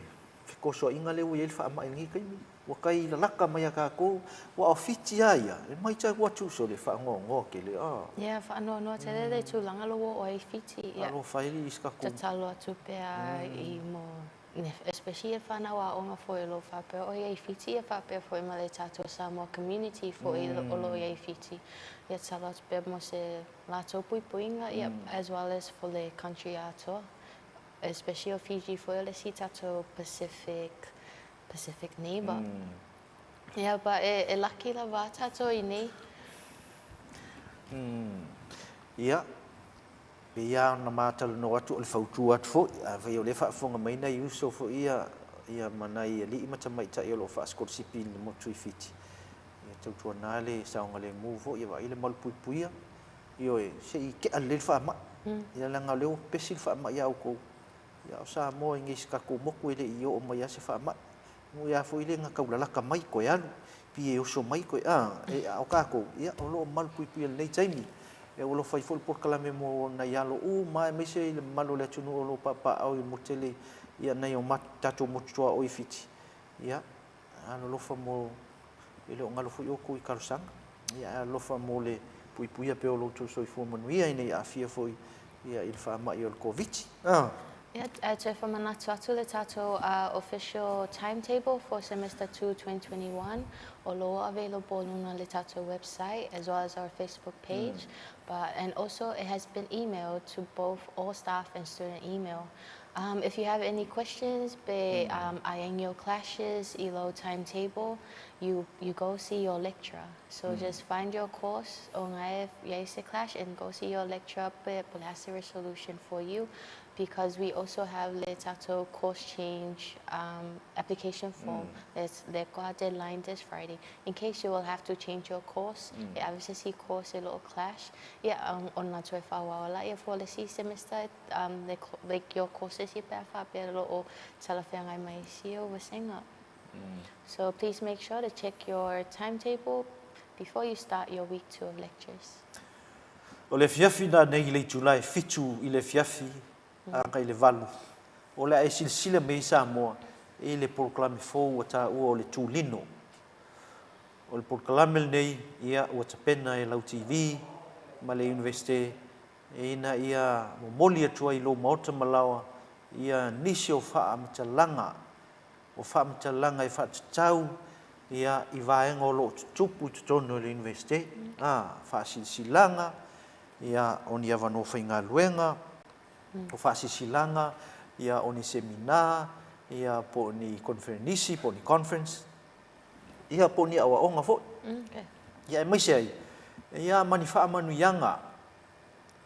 [SPEAKER 1] fetosoaina lea ua i ai le faamai i lenei taimi. Ua tai lalaka mai a tatou, ua o Fiti lava ia, e matau atu so le faanoanoa tele.
[SPEAKER 2] Ia, faanoanoa tele le tulaga lo ua oo ai Fiti. Ia,
[SPEAKER 1] Alofa ai i si tatou.
[SPEAKER 2] Tatalo atu pea i mo, especially e whanau a onga foi o lo faapea o ia i Fiti, ia faapea foi ma le tatou Samoa community foi o lo ia i Fiti. Ia tatalo atu pea mo se latou puipuiga, ia, as well as for le country atoa. Especially o Fiji foi o le isi tatou Pacific neighbor. Ia, but e lucky lava tatou i nei.
[SPEAKER 1] Ia, pei lava ona matalanoa atu o le fautua atu foi, afai o lea faafofoga mai nai uso foi ia, ia ma nai alii ma tamaitai o lo o faasikolasipi i le motu i Fiti. Ia tautuana le saogalemu foi, ia vaai le malupuipuia. Ioe, se i tea lelei le faamai. Ia leaga o lea ua pepesi le faamai ia outou. Ia o Samoa i nei si tatou motu e le i oo mai lava se faamai. Mui lava foi le na taulalata mai toe alu, pi e oso mai toe, a o tatou, ia o lo o malupuipuia i lenei taimi. Ia ua alofa ai foi le polokalame mo nai alo uma aemaise i le mamalu o le atunuu o lo o papaao i le motu tele, ia nai o tatou motu tuaoi i Fiti. Ia, alolofa mo, e le o galo foi outou i talosaga. Ia, alolofa mo le puipuia pea o lo outou soifua manuia ina ia aafia foi ia i le faamai o le Koviti.
[SPEAKER 2] Ia, e toe faamanatu atu le tatou official timetable for semester 2 2021 o lo o available luna le tatou website as well as our Facebook page. But, and also it has been emailed to both all staff and student email. If you have any questions, pe ai clashes i lo timetable, you go see your lecturer. So just find your course o ngai iai se clash and go see your lecturer pe po le a se resolution for you, because we also have le tatou course change application form. That's le koa deadline this Friday. In case you will have to change your course, e ave se si course e lo clash. Ia, ona toe faaauau la ia for le isi semester, like your courses ia pe a faapea lo o talafeagai mai isi o vasega. So please make sure to check your timetable before you start your week 2 of lectures.
[SPEAKER 1] O le afiafi lenei i le itula e 7 i le afiafi agai i le 8. O le a e silasila mai ai Samoa i le polokalame fou ua taua o le Tulino. O le polokalame lenei, ia, ua tapena e lau TV ma le Universite ina ia momoli atu ai i lou maota ma laoa ia nisi o faamatalaga e faatatau ia i vaega o lo o tutupu i totonu o le Universite. Faasilasilaga ia o ni avanoa faigaluega, o faasilasilaga ia o ni semina, ia po o ni conferenisi, po o ni conference, ia po o ni aoaoga foi. Ia aemaise ai ia ma ni faamanuiaga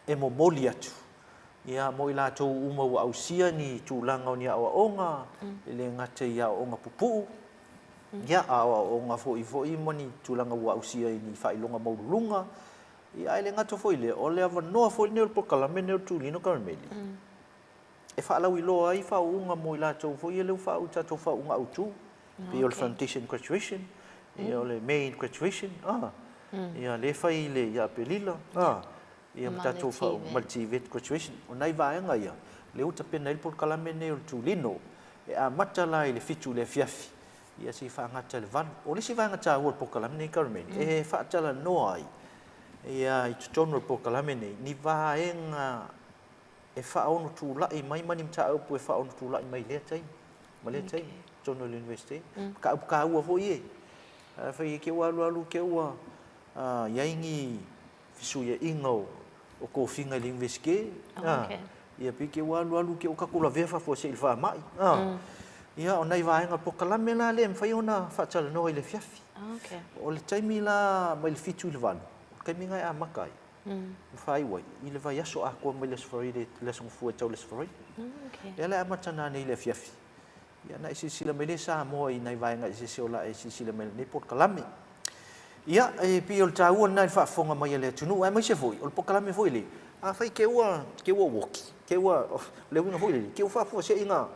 [SPEAKER 1] e momoli atu ia mo i latou uma ua ausia ni tulaga o ni aoaoga, e le gata i aoaoga pupuu, ia aoaoga foi foi ma ni tulaga ua ausia i ni faailoga maualuluga. Ia ae le gata foi lea, o le avanoa foi lenei o le polokalame lenei o le Tulino Karameli. E faalauiloa ai faauuga mo i latou foi ia lea ua faauu i tatou faauuga autu. Pei o le foundation graduation, ia o le main graduation, ia lea fai i le ia Aperila, ia ma tatou faauuga ma le TVET graduation. O nai vaega ia, lea ua tapena ai le polokalame lenei o le Tulino, e amata la i le 7 i le afiafi, ia se i faagata i le 8. O le isi vaega taua o le polokalame lenei Karameli, e faatalanoa ai Ia, i totonu o le polokalame nei, ni vaega e faaono tula'i mai ma ni mataupu e faaono tula'i mai i lea taimi ma lea taimi i totonu o le Iunivesite. Mataupu taua foi ia. Afai e te ua alualu te ua i ai ni fesuiaiga o tofiga i le Iunivesite, ia pei te ua alualu te ua tatou lavea faafuasei i le faamai. Ia, o nai vaega polokalame la lea e mafai ona faatalanoa i le afiafi. O le taimi la mai le 7 i le 8, o le taimi lena e amata ai, ma faaiu ai i le vaiaso atoa mai le Aso Faraile, le Aso Gafua e tau i le Aso Faraile. Lea la e amata nanei i le afiafi, ia na e silasila mai lea Samoa i nai vaega eseese o la e silasila mai i lenei polokalame. Ia, e pei o le taua lena i le faafofoga mai a le atunuu, aemaise foi o le polokalame foi lea, afai te ua te ua uoki, te ua, o le uiga foi lele, te ua faafuasei na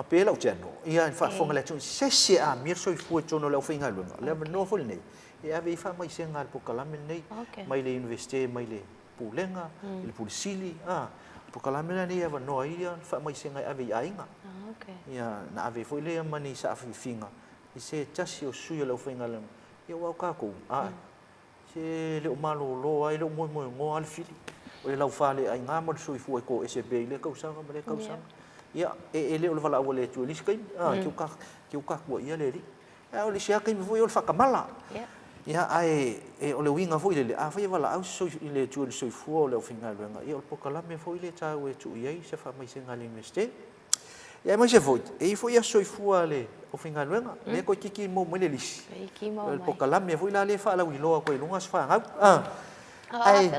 [SPEAKER 1] pe lau channel, ia i le faafofoga a le atunuu, se isi e amia le soifua i totonu o le aufaigaluega. O le avanoa foi lenei e ave ai faamaisega a le polokalame lenei mai le Iunivesite, mai le Pulega, i le Pule Sili, a. O le polokalame la lenei e avanoa ai le faamaisega e ave i aiga. Ia, na ave ai foi lea ma ni saafiafiga i se tasi o sui o le aufaigaluega, ia aua o tatou, a, se le o malolo lava, e le o moemoenoa lava le fili, o le laufaleaiga ma le soifua e toese pea i lea tausaga ma lea tausaga. Ia, e le o le valaau a le Atua i le isi taimi, a, ke ua tapuaia le Alii. A o le isi lava taimi foi o le faatamala. Ia, ae o le uiga foi lele, afai e valaau i le Atua i le soifua o le aufaigaluega, ia o le polokalame foi lea e taua e tuu i ai se faamaisega a le Iunivesite. Ia aemaise foi, e i ai foi aso soifua a le aufaigaluega, lea toeitiiti maua mai le lisi. O le polokalame foi la lea e faalauiloa atu ai i luga aso fanau.
[SPEAKER 2] Ae,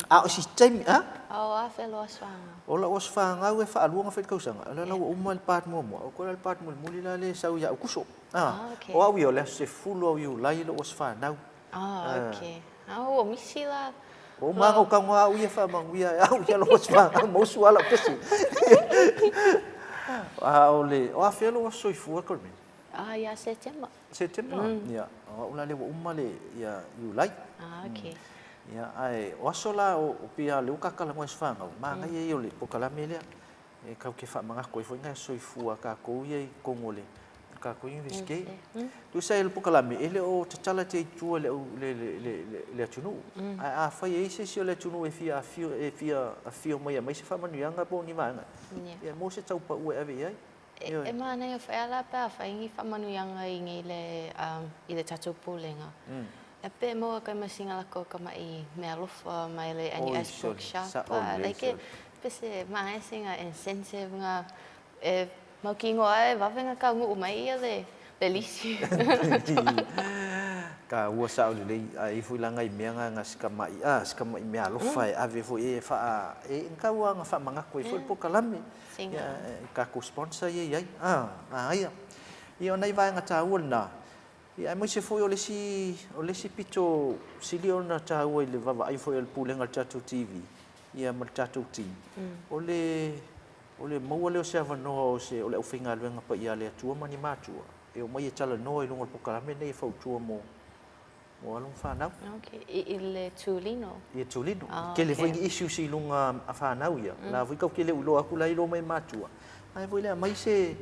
[SPEAKER 1] a o si taimi, a?
[SPEAKER 2] O afe lou aso fanau?
[SPEAKER 1] O lau aso fanau e faalua ona fai i le tausaga, o lea la ua uma le part muamua, o toe la le part mulimuli la lea e sau ia Aokuso. O au ia o le aso 10 o Iulai lou aso fanau.
[SPEAKER 2] Ua misi la.
[SPEAKER 1] Ua uma lava ona ou tago au ia faamanuia e au ia lou aso fanau ma usu lava lau pese. A o le, o afea lou aso soifua Carmen?
[SPEAKER 2] Ia Setema.
[SPEAKER 1] Setema? Ia, o au la lea ua uma le, ia Iulai. Ia, ae o aso la o pei lava o lea ua ta talanoa i aso fanau, manaia ia o le polokalame lea. E tatou te faamanatu ai foi nai aso soifua a tatou ia i totonu o le tatou Iunivesite. Tusa ai o le polokalame, e le o tatala atu i tua i le atunuu. Ae afai e i ai se isi o le atunuu e fia afio, e fia afio mai e aumai se faamanuiaga po o ni vaega, ia maua se tau pau e ave i ai.
[SPEAKER 2] E manaia foi lava la pe a fai ni faamanuiaga i nei le i le tatou Pulega. E pe maua kai masina lako ka ma'i mealofa mai le NUS Bookshop. Like pe se manaia sina incentive nga e mautinoa e vave na taunuu mai ia le lisi.
[SPEAKER 1] Taua sao lelei, a i ai foi la nai mea na na si tama'i, a, si tama'i meaalofa e ave foi e faa, e tau lava na faamanatu ai foi le polokalame. Ia, tatou sponsor ia e i ai, a, manaia. Ia o nai vaega taua lena, ia aemaise foi o le isi, o le isi pito sili ona taua i le vaavaai foi a le Pulega o le tatou TV, ia ma le tatou team, o le, o le maua lea o se avanoa o se, o le aufaigaluega paia a le Atua ma ni matua, e omai e talanoa i luga o le polokalame lenei e fautua mo, mo alo ma fanau.
[SPEAKER 2] Okay. I le tulino?
[SPEAKER 1] I le tulino. Tele foi ni issues i luga a fanau ia. La foi tatou te le o iloa atu la e iloa mai e matua. Ae foi le aumai se,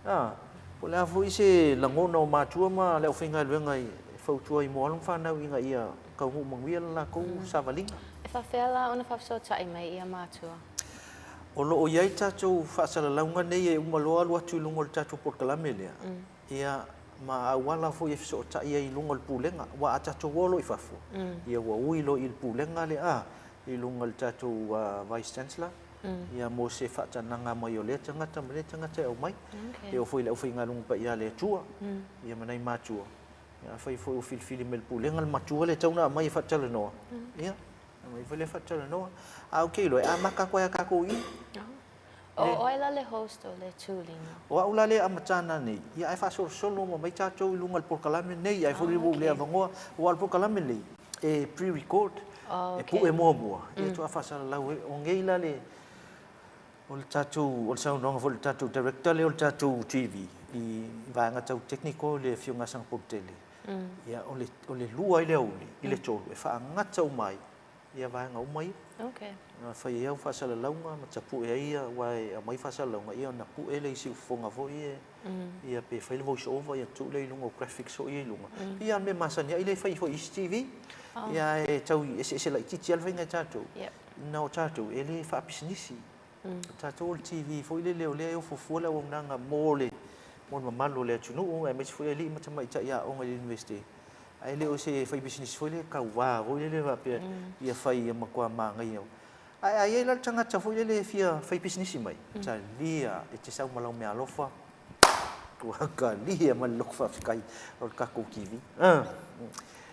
[SPEAKER 1] a, po o le a foi se lagona o matua ma le aufaigaluega e fautua ai mo alo ma fanau ina ia taunuu manuia le latou savaliga.
[SPEAKER 2] E faapefea la ona faafesootai mai ia matua?
[SPEAKER 1] O lo o i ai tatou faasalalauga nei e uma loa alu atu i luga o le tatou polokalame lea, ia, ma auala foi e fesootai ai i luga o le Pulega, aua a tatou o loa i fafo, ia ua ui loa i le Pulega lea, a, i luga o le tatou Vice Chancellor, ia mo se faatanaga mai o lea tagata ma lea tagata e aumai. E oo foi i le aufaigaluega paia a le Atua, ia ma nai matua, ia afai foi ua filifili mai e le Pulega le matua lea e tatau ona aumai e faatalanoa, ia, aumai foi lea e faatalanoa. Ae ou te iloa e amata atu lava ia tatou i i.
[SPEAKER 2] O oe la le host o le tulino?
[SPEAKER 1] O au la lea amata nei, ia ae faasolosolo uma mai tatou i luga o le polokalame lenei, ae foi ua ou le avanoa, aua o le polokalame lenei e pre-record, e pue muamua, ia faatoa faasalalau ai. O nei la le, o le tatou, o le saunoaga foi a le tatou director lea o le tatou TV i vaega tau technical le Afioga ia Sagapolutele, ia o le 2 i le aoauli i le 3 e faagata uma ai. ia vaega uma ia.
[SPEAKER 2] Okay.
[SPEAKER 1] Na fai ai au faasalalauga ma tapue ai ia, aua e aumai faasalalauga, ia ona pue lea i siufofoga foi ia, ia pe fai le voice over ia tuu lea i luga o graphics foi ia i luga. Ia o le mea masani ai lea e fai foi i isi TV. Ia ae tau eseese laitiiti lava le faiga e tatou. Ina o tatou e le faapisinisi. O tatou o le TV foi lele o lea e ofo fua le auaunaga mo le mamalu o le atunuu aemaise foi alii ma tamaitai aoga i le Iunivesite. Ae le o se faipisinisi foi lea tauvā foi lele faapea ia fai ia matua manaia. Ae a i ai la le tagata foi lele e fia faipisinisi mai, talia e te sau ma lau meaalofa, ua talia ma le loto faafetai o le tatou TV.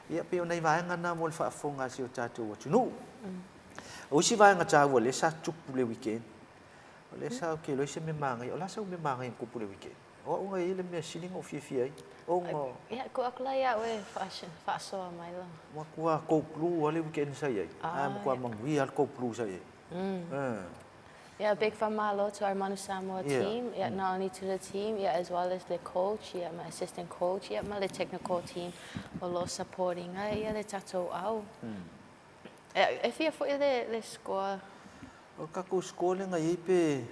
[SPEAKER 1] Ia pei o nai vaega na mo le faafofoga a si o tatou atunuu. O isi vaega taua lea sa tupu le weekend, o lea sa ou te iloa i se mea manaia. O le a sau mea manaia na tupu i le weekend? O au na i ai le mea sili ona ou fiafia ai, ona.
[SPEAKER 2] Ia, tuu atu la ia au e faasoa mai la.
[SPEAKER 1] Matua Go Blue lava le weekend sa i ai. Ae matua manuia lava le Go Blue sa i ai.
[SPEAKER 2] Yeah, big faamalo to our Manu Samoa team, yeah, not only to the team, yeah, as well as le coach, yeah, ma assistant coach, yeah, ma le technical team o lo o supporting ai ia le tatou au. E fia foi le score?
[SPEAKER 1] O le tatou score lea na i ai pe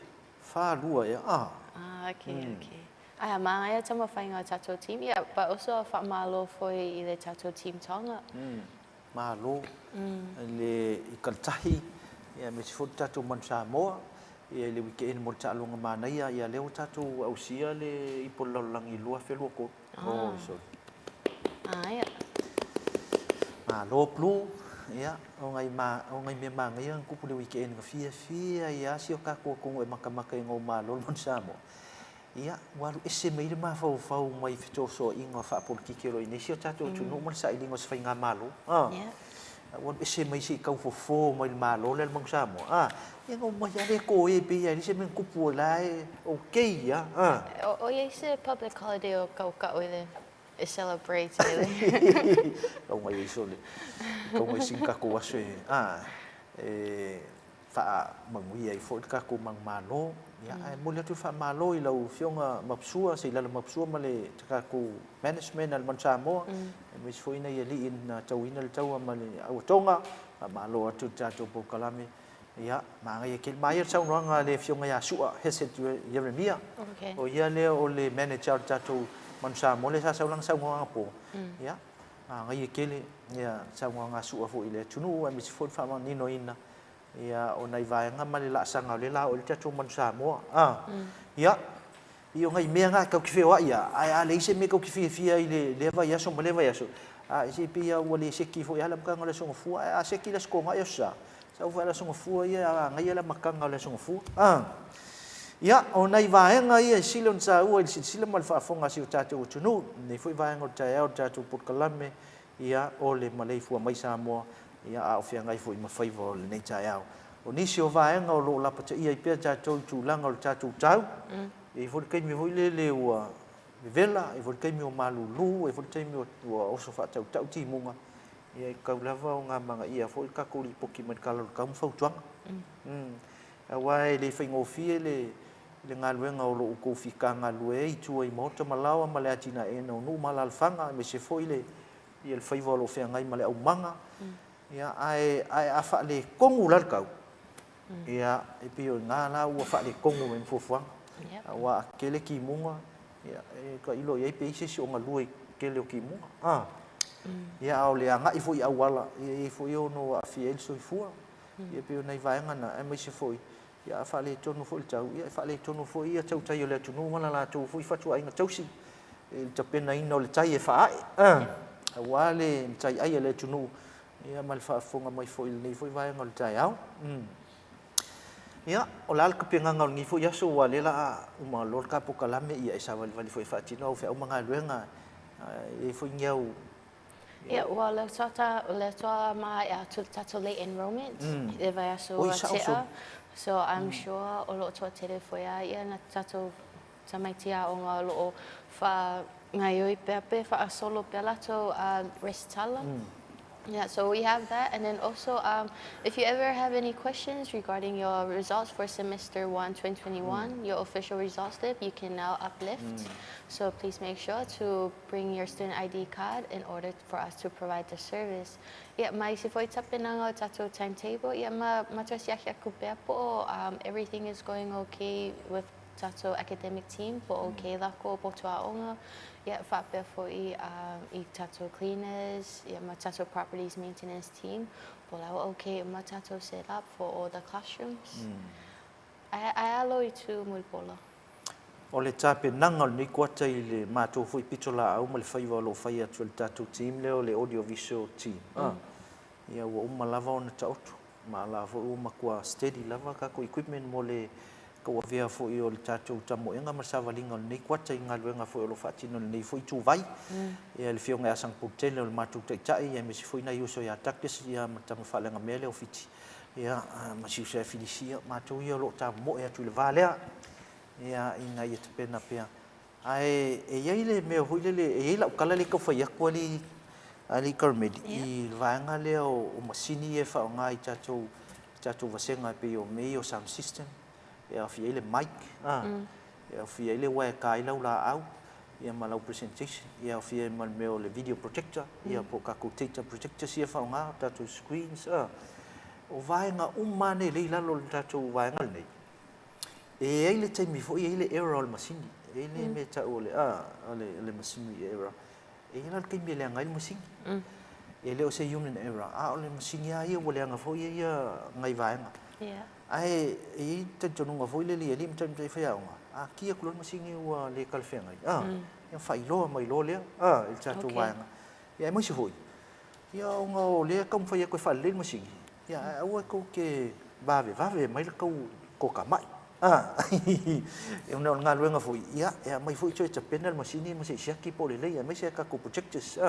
[SPEAKER 1] 4-2 ea, ah.
[SPEAKER 2] Ah, okay, okay. Ae a manaia taumafaiga o tatou team, yeah, but also faamalo foi i le tatou team Tonga.
[SPEAKER 1] Malo le i Kalatahi, ia aemaise foi le tatou Manu Samoa, ia i le weekend mo le taaloga manaia, ia lea ua tatou ausia le ipu o le lalolagi 2023. Oh, sorry.
[SPEAKER 2] Ah, ia.
[SPEAKER 1] Malo Blue, ia, o ngai ma, o ngai mea manaia na tupu i le weekend na fiafia ai lava si o tatou atunuu e matamata i nai malo le Manu Samoa. Ia, ua alu ese mai le mafaufau mai fesoasoaiga faapolokiki o lo o i nei si o tatou atunuu ma le sailiga o se faigamalo. A, ua alu ese mai se i tau fofo mai le Malo lea le Manu Samoa. A, ia na omai lava le toe pei lava e leai se mea na tupu o la e okay lava. A.
[SPEAKER 2] O i ai se public holiday o kaukau i le e celebrate ai le.
[SPEAKER 1] Kau mai ai sole. Kau mai sina tatou aso e, a, e faamanuia ai foi le tatou manumalo. Ia, ae momoli atu le faamalo i lau Afioga Mapusua, Seilala Mapusua ma le tatou management a le Manu Samoa, aemaise foi nai alii na tauina le taua ma le auatoga. Faamalo atu i le tatou polokalame. Ia, manaia tele. Manaia le saunoaga a le Afioga ia Sua Hesed Ieremia. O ia lea o le manager o le tatou Manu Samoa lea sa sau lana saunoaga anapo. Ia, manaia tele ia saunoaga a Sua foi i le atunuu aemaise foi le faamaninoina ia o nai vaega ma le laasaga o lea la a oo i ai le tatou Manu Samoa. Ia, pei o nai mea na tatou te feoai lava, ae a leai se mea tatou te fiafia ai i lea vaiaso ma lea vaiaso, a se pei lava ua le seki foi lava le amataga o le Aso Gafua, ae a seki le Aso Toonai, Aso Sa, sau foi lava le Aso Gafua ia e agaia le amataga o le Aso Gafua. Ia, o nai vaega ia e sili ona taua i le silasila ma le faafofoga a si o tatou atunuu, lenei foi vaega o le taeao o le tatou polokalame, ia, o le maleifua mai Samoa, ia, a o feagai foi ma faiva o lenei taeao. O nisi o vaega o lo o lapataia ai pea tatou i tulaga o le tatou tau, e i ai foi le taimi foi lele ua vevela, e i ai foi le taimi ua malulu, e i ai foi le taimi ua oso faatautau timuga, ia e tatau lava ona amanaia foi le tatou lipoti mai le Tala o le Tau ma fautuaga. Aua e le faigofie le galuega o lo o outou fita galulue ai i tua i maota ma laoa ma le atinaeina o nuu ma alaalafaga aemaise foi le faiva o lo o feagai ma le aumaga. Ia, ae a faaletonu la le tau, ia, e pei o i ina la ua faaletonu mai ma fuafuaga. Aua a tele timuga, ia, e tailo i ai pe i ai se isi o galue i le tele o timuga. A, ia, a o le agai foi i auala, ia, e i ai foi e ono aafia ai le soifua. Ia, pei o nai vaega na, aemaise foi, ia, a faaletonu foi le tau, ia, e faaletonu foi ia tautai o le atunuu ma la latou foi fatuaiga tausi i le tapenaina o le tai e faaae, aua le mataiai a le atunuu, ia, ma le faafofoga mai foi i lenei foi vaega o le taeao. Ia, o le a le tapenaga o lenei foi aso, aua o lea o le a uma loa le ta polokalame, ia e savalivali foi e faatino au feau ma galuega, e i ai foi ni au.
[SPEAKER 2] Ia, ua lea faatoa maea atu le tatou late enrollment i le vaiaso ua tea. So I'm sure o lo o toatele foi lava ia na tatou tamaiti aoga o lo o faagaoioi pea pe faasolo pea latou resitala. Yeah, so we have that. And then also, if you ever have any questions regarding your results for semester 1, 2021, your official results slip, you can now uplift. So please make sure to bring your student ID card in order for us to provide the service. Ia, ma isi foi tapenaga o tatou timetable, ia ma toe asiasi aku pea po o everything is going okay with tatou academic team, po o okay lākou potu aoga, ia faapea foi i tatou cleaners, ia ma tatou properties maintenance team, po o la ua okay uma tatou set up for all the classrooms. Ae a lou itu Mulipola?
[SPEAKER 1] O le tapenaga o lenei kuata i le matou foi pitolaau ma le faiva o lo o fai atu e le tatou team lea o le audio visual team. Ia ua uma lava ona taoto ma o la foi ua matua steady lava tatou equipment mo le tauavea foi o le tatou tamoega ma le savaliga o lenei kuata i galuega foi o lo o faatino i lenei foi ituvai. Ia le Afioga ia Sagapolutele o le matou taitai aemaise foi nai uso ia Douglas ia ma le tama faaleagamea lea o Fiti ia ma si uso ia Filisia, matou ia o lo o tamomoe atu i le va lea ia ina ia tapena pea. Ae e i ai le mea foi lele, e i ai lau tala lea e tau fai atu alii alii Karmeli i le vaega lea o masini ia e faaaoga i tatou i tatou vasega e pei o mea ia o sound system, e aofia ai le mic, e aofia ai le uaea e ta ai lau laau ia ma lau presentation, e aofia ai ma le mea o le video projector ia po o tatou data projectors ia e faaaoga, o tatou screens, o vaega uma lava nei lea e i lalo o le tatou vaega lenei. E i ai le taimi foi e i ai le error o le masini, e i ai le mea e tau o le, o le machinery error. E i ai la le taimi e leaga ai le masini. E le o se human error, a o le masini lava ia ua leaga foi ia nai vaega. Ae e i ai le talitonuga foi lele i alii ma tamaitai faiaoga, a ki atu loa le masini ua le talafeagai, ia faailoa mai loa lea, i le tatou vaega. Ia aemaise foi, ia ona o lea e taumafai atu e faalelei le masini, ia ae aua tou te vavevave mai le tou toatamai. Ona o le galuega foi, ia e aumai foi toe tapena le masini ma se i siaki po o lelei, aemaise a tatou projectors,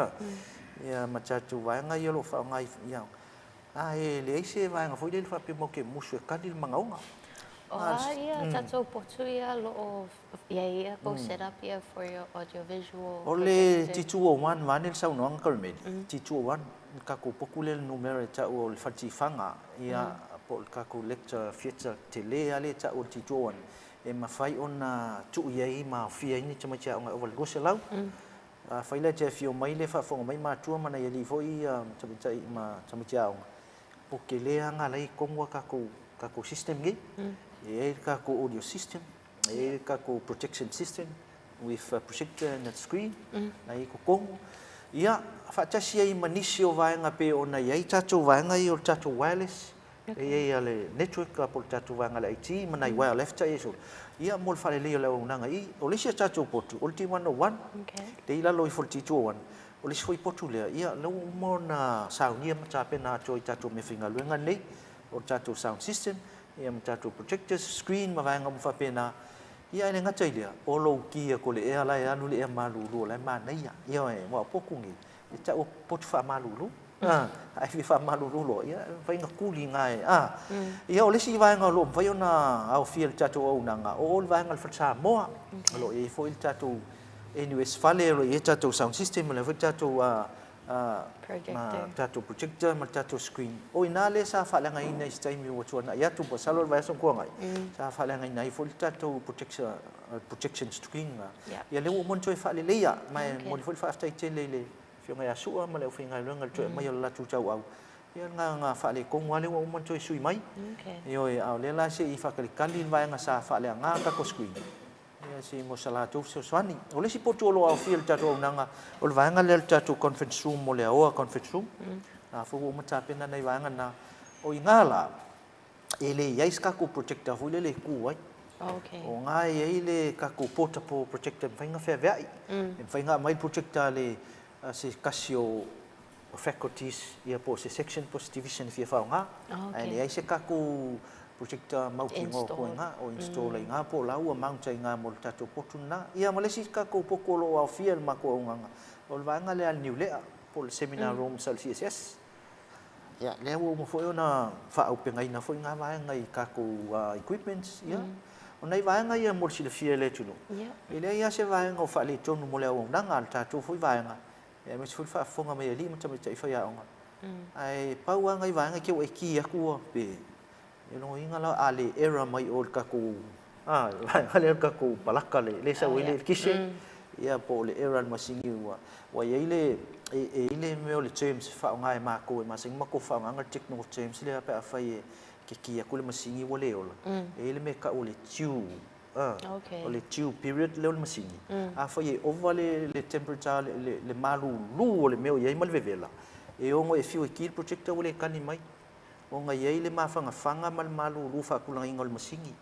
[SPEAKER 1] ia ma tatou vaega ia o lo o faaaoga i aoga. A e leai se vaega foi lele faapea matou te musu e kali le manaoga.
[SPEAKER 2] O a ia tatou potu ia o lo o i ai ia kou set up ia for your audio visual
[SPEAKER 1] O le T201 vaeane le saunoaga Carmeli, T201, le tatou potu lea le numera e tau o le fale tifaga, ia po o le tatou lecture theatre tele lava lea e tau o le T201, e mafai ona tuu i ai ma aofia ai ni tamaiti aoga e ova i le 200. Afai la e te afio mai le faafofoga mai matua ma nai alii foi tamaitai ma tamaiti aoga, po tele lava na la e i totonu a tatou tatou system nei. E i ai le tatou audio system, e i ai le tatou projection system with a projector and a screen, na i ai i totonu. Ia, faatasi ai ma nisi o vaega pei ona i ai tatou vaega ia o le tatou wireless, e i ai le network po o le tatou vaega a le IT ma nai wireless ta ia ia mo le faalelei o le auaunaga i o le isi a tatou potu o le T101 lea i lalo ifo o le T201 o le isi foi potu lea ia lea ua uma ona saunia ma tapena atoa i tatou meafaigaluega nei o le tatou sound system ia ma tatou projectors screen ma vaega uma faapena ia ae le gata i lea o lou ki atu o le ea la e alu le ea malulu o la e manaia ia aua o potu nei e tau o potu faamalulu a e fia faamalulu loa, ia, e mafai ona tuli i ina e, a. Ia, o le isi vaega o lo o mafai ona aofia i le tatou auaunaga, o o le vaega o le Fale Samoa, o lo o i ai foi le tatou NUS fale, o lo o i ai le tatou sound system, o lo o i ai foi le tatou ma tatou projector ma le tatou screen. O i ina lea sa faaleagaina i se taimi ua tuanai atu, masalo o le vaiaso na tuanai, sa faaleagaina ai foi le tatou projection screen lena. Ia, lea ua uma ona toe faaleleia, ma e momoli foi le faafetai tele i le Afioga ia Sua ma le aufaigaluega i le toe aumaia o le latou tauau, ia na na faaletonu lava lea ua uma ona toe sui mai. Ioe, a o lea la se i faatalitali le vaega sa faaleaga tatou screen, ia se i mo sa latou fesoasoani. O le isi potu o lo o aofia i le tatou auaunaga, o le vaega lea o le tatou conference room mo le Aoa Conference Room. A foi ua uma tapena nai vaega na. O i ina la, e le i ai se tatou projector foi lele e tu ai. O ina e i ai le tatou portable projector e mafai ona feaveai. E mafai ona aumai le projector a le a se tasi o faculties ia po o se section po o se division e fia faaaoga. Ae leai se tatou projector mautinoa koe i ina, o install ai i ina po o la ua mount ai i ina mo le tatou potu lena. Ia ma le isi tatou potu o lo o aofia i le matou auaunaga, o le vaega lea a le Niulea po o le seminar rooms a le CSS. Ia, lea ua uma foi ona faaaupegaina foi na vaega i tatou equipments, ia. O nai vaega ia mo le silafia e le atunuu, e leai lava se vaega o faaletonu mo le auaunaga a le tatou foi vaega, aemaise foi le faafofoga mai a alii ma tamaitai faiaoga. Ae pau lava nai vaega ke ua e ki atu ua pe e logoina la a le error mai o le tatou a vaega lea o le tatou palaka le le sau ai le eletise ia po o le error a le masini ua ua i ai le e i ai le mea o le terms e faaaoga e matou e masani ona matou faaaogaina le technical terms lea pe afai e ke ki atu le masini ua le ola e i ai le mea e tau o le dew o le dew period lea o le masini afai e ova le temperature le malulu o le mea o i ai ma le vevela e ono e fiu e ki le projector ua le kani mai ona e i ai le mafanafana ma le malulu faatulagaina o le masini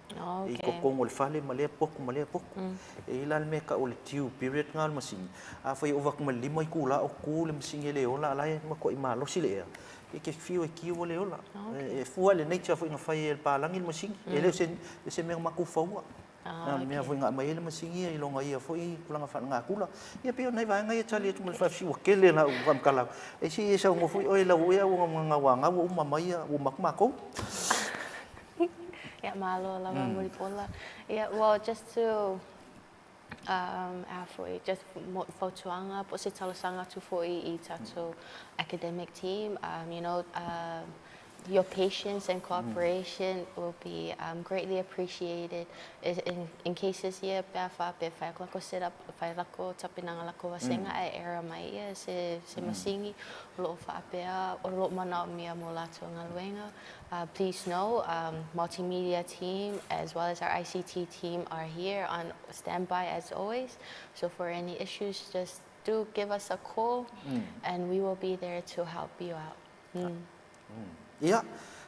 [SPEAKER 1] i totonu o le fale ma lea potu ma lea potu. E i ai la le mea e tau o le dew period lena o le masini, afai e ova atu ma le 5 itula o tu le masini e le ola a o la e matuai malosi le ea, e te fiu e ki ua le ola. E fua i le nature foi na fai e le palagi le masini, e le o se mea na matou faua. Na o le mea foi na aumai ai le masini ia i lona ia foi tulaga faalenatura. Ia pei o nai vaega ia e tali atu ma le faafesili ua tele lau faamatalaga. E se i e saunoa foi oe i lau ea ua gauagau ua uma mai ua uma atu matou.
[SPEAKER 2] Ia malo lava Mulipola. Ia well just to a foi just fautuaga po o se talosaga atu foi i tatou academic team you know Your patience and cooperation will be greatly appreciated in cases ia pe a faapea e fai atu lako set up, fai lako tapenaga lako vasega ae error mai ia se masini o lo o faapea o lo o manaomia mo latou galuega. Please know multimedia team as well as our ICT team are here on standby as always so for any issues just do give us a call and we will be there to help you out.
[SPEAKER 1] Ia,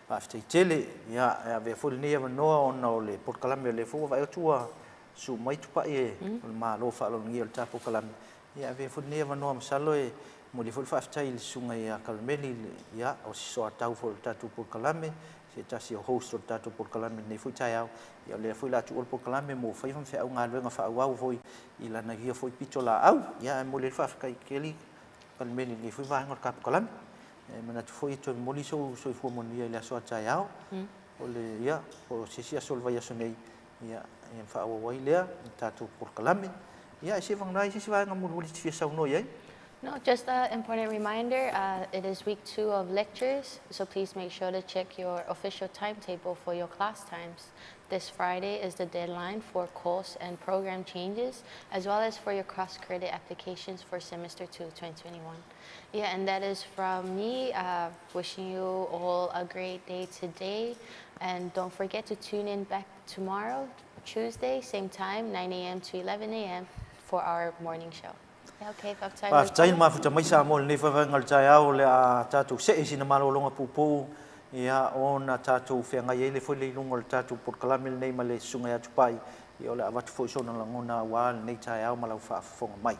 [SPEAKER 1] faafetai tele. Ia, e avea foi lenei avanoa ona o le polokalame o lea foi ua vaai atu ua su'u mai tupa'i e o le Malo faaaloalogia o le ta polokalame. Ia, e avea foi lenei avanoa masalo e momoli ai foi le faafetai i le Susuga ia Kalemeli, ia, o se soatau foi o le tatou polokalame, se tasi o host o le tatou polokalame i lenei foi taeao. Ia, o lea foi o le a tuua le polokalame mo faiva ma feau galuega faaauau foi i lana ia foi pitolaau. Ia, ae momoli ai le faafetai tele Kalemeli i lenei foi vaega o le ta polokalame. E manatu foi e toe momoli sou soifua manuia i le aso a taeao. O le, ia, po o se isi aso o le vaiaso nei, ia, ia faaauau ai lea i le tatou polokalame. Ia, e seivagana ai se isi vaega mulimuli e te fia saunoa i ai?
[SPEAKER 2] No, just an important reminder, it is week 2 of lectures, so please make sure to check your official timetable for your class times. This Friday is the deadline for course and program changes, as well as for your cross-credit applications for semester 2, 2021. Yeah, and that is from me, wishing you all a great day today. And don't forget to tune in back tomorrow, Tuesday, same time, 9 a.m. to 11 a.m. for our morning show. Yeah, okay, faafetai.
[SPEAKER 1] Faafetai le mafuta mai Samoa i lenei vaevaega o le taeao o le a tatou see i sina malologa pupuu ia ona tatou feagai ai le foi le i luga o le tatou polokalame lenei ma le Susuga ia Tupai ia o le a avatu foi sona lagona aua lenei taeao ma lau faafofoga mai.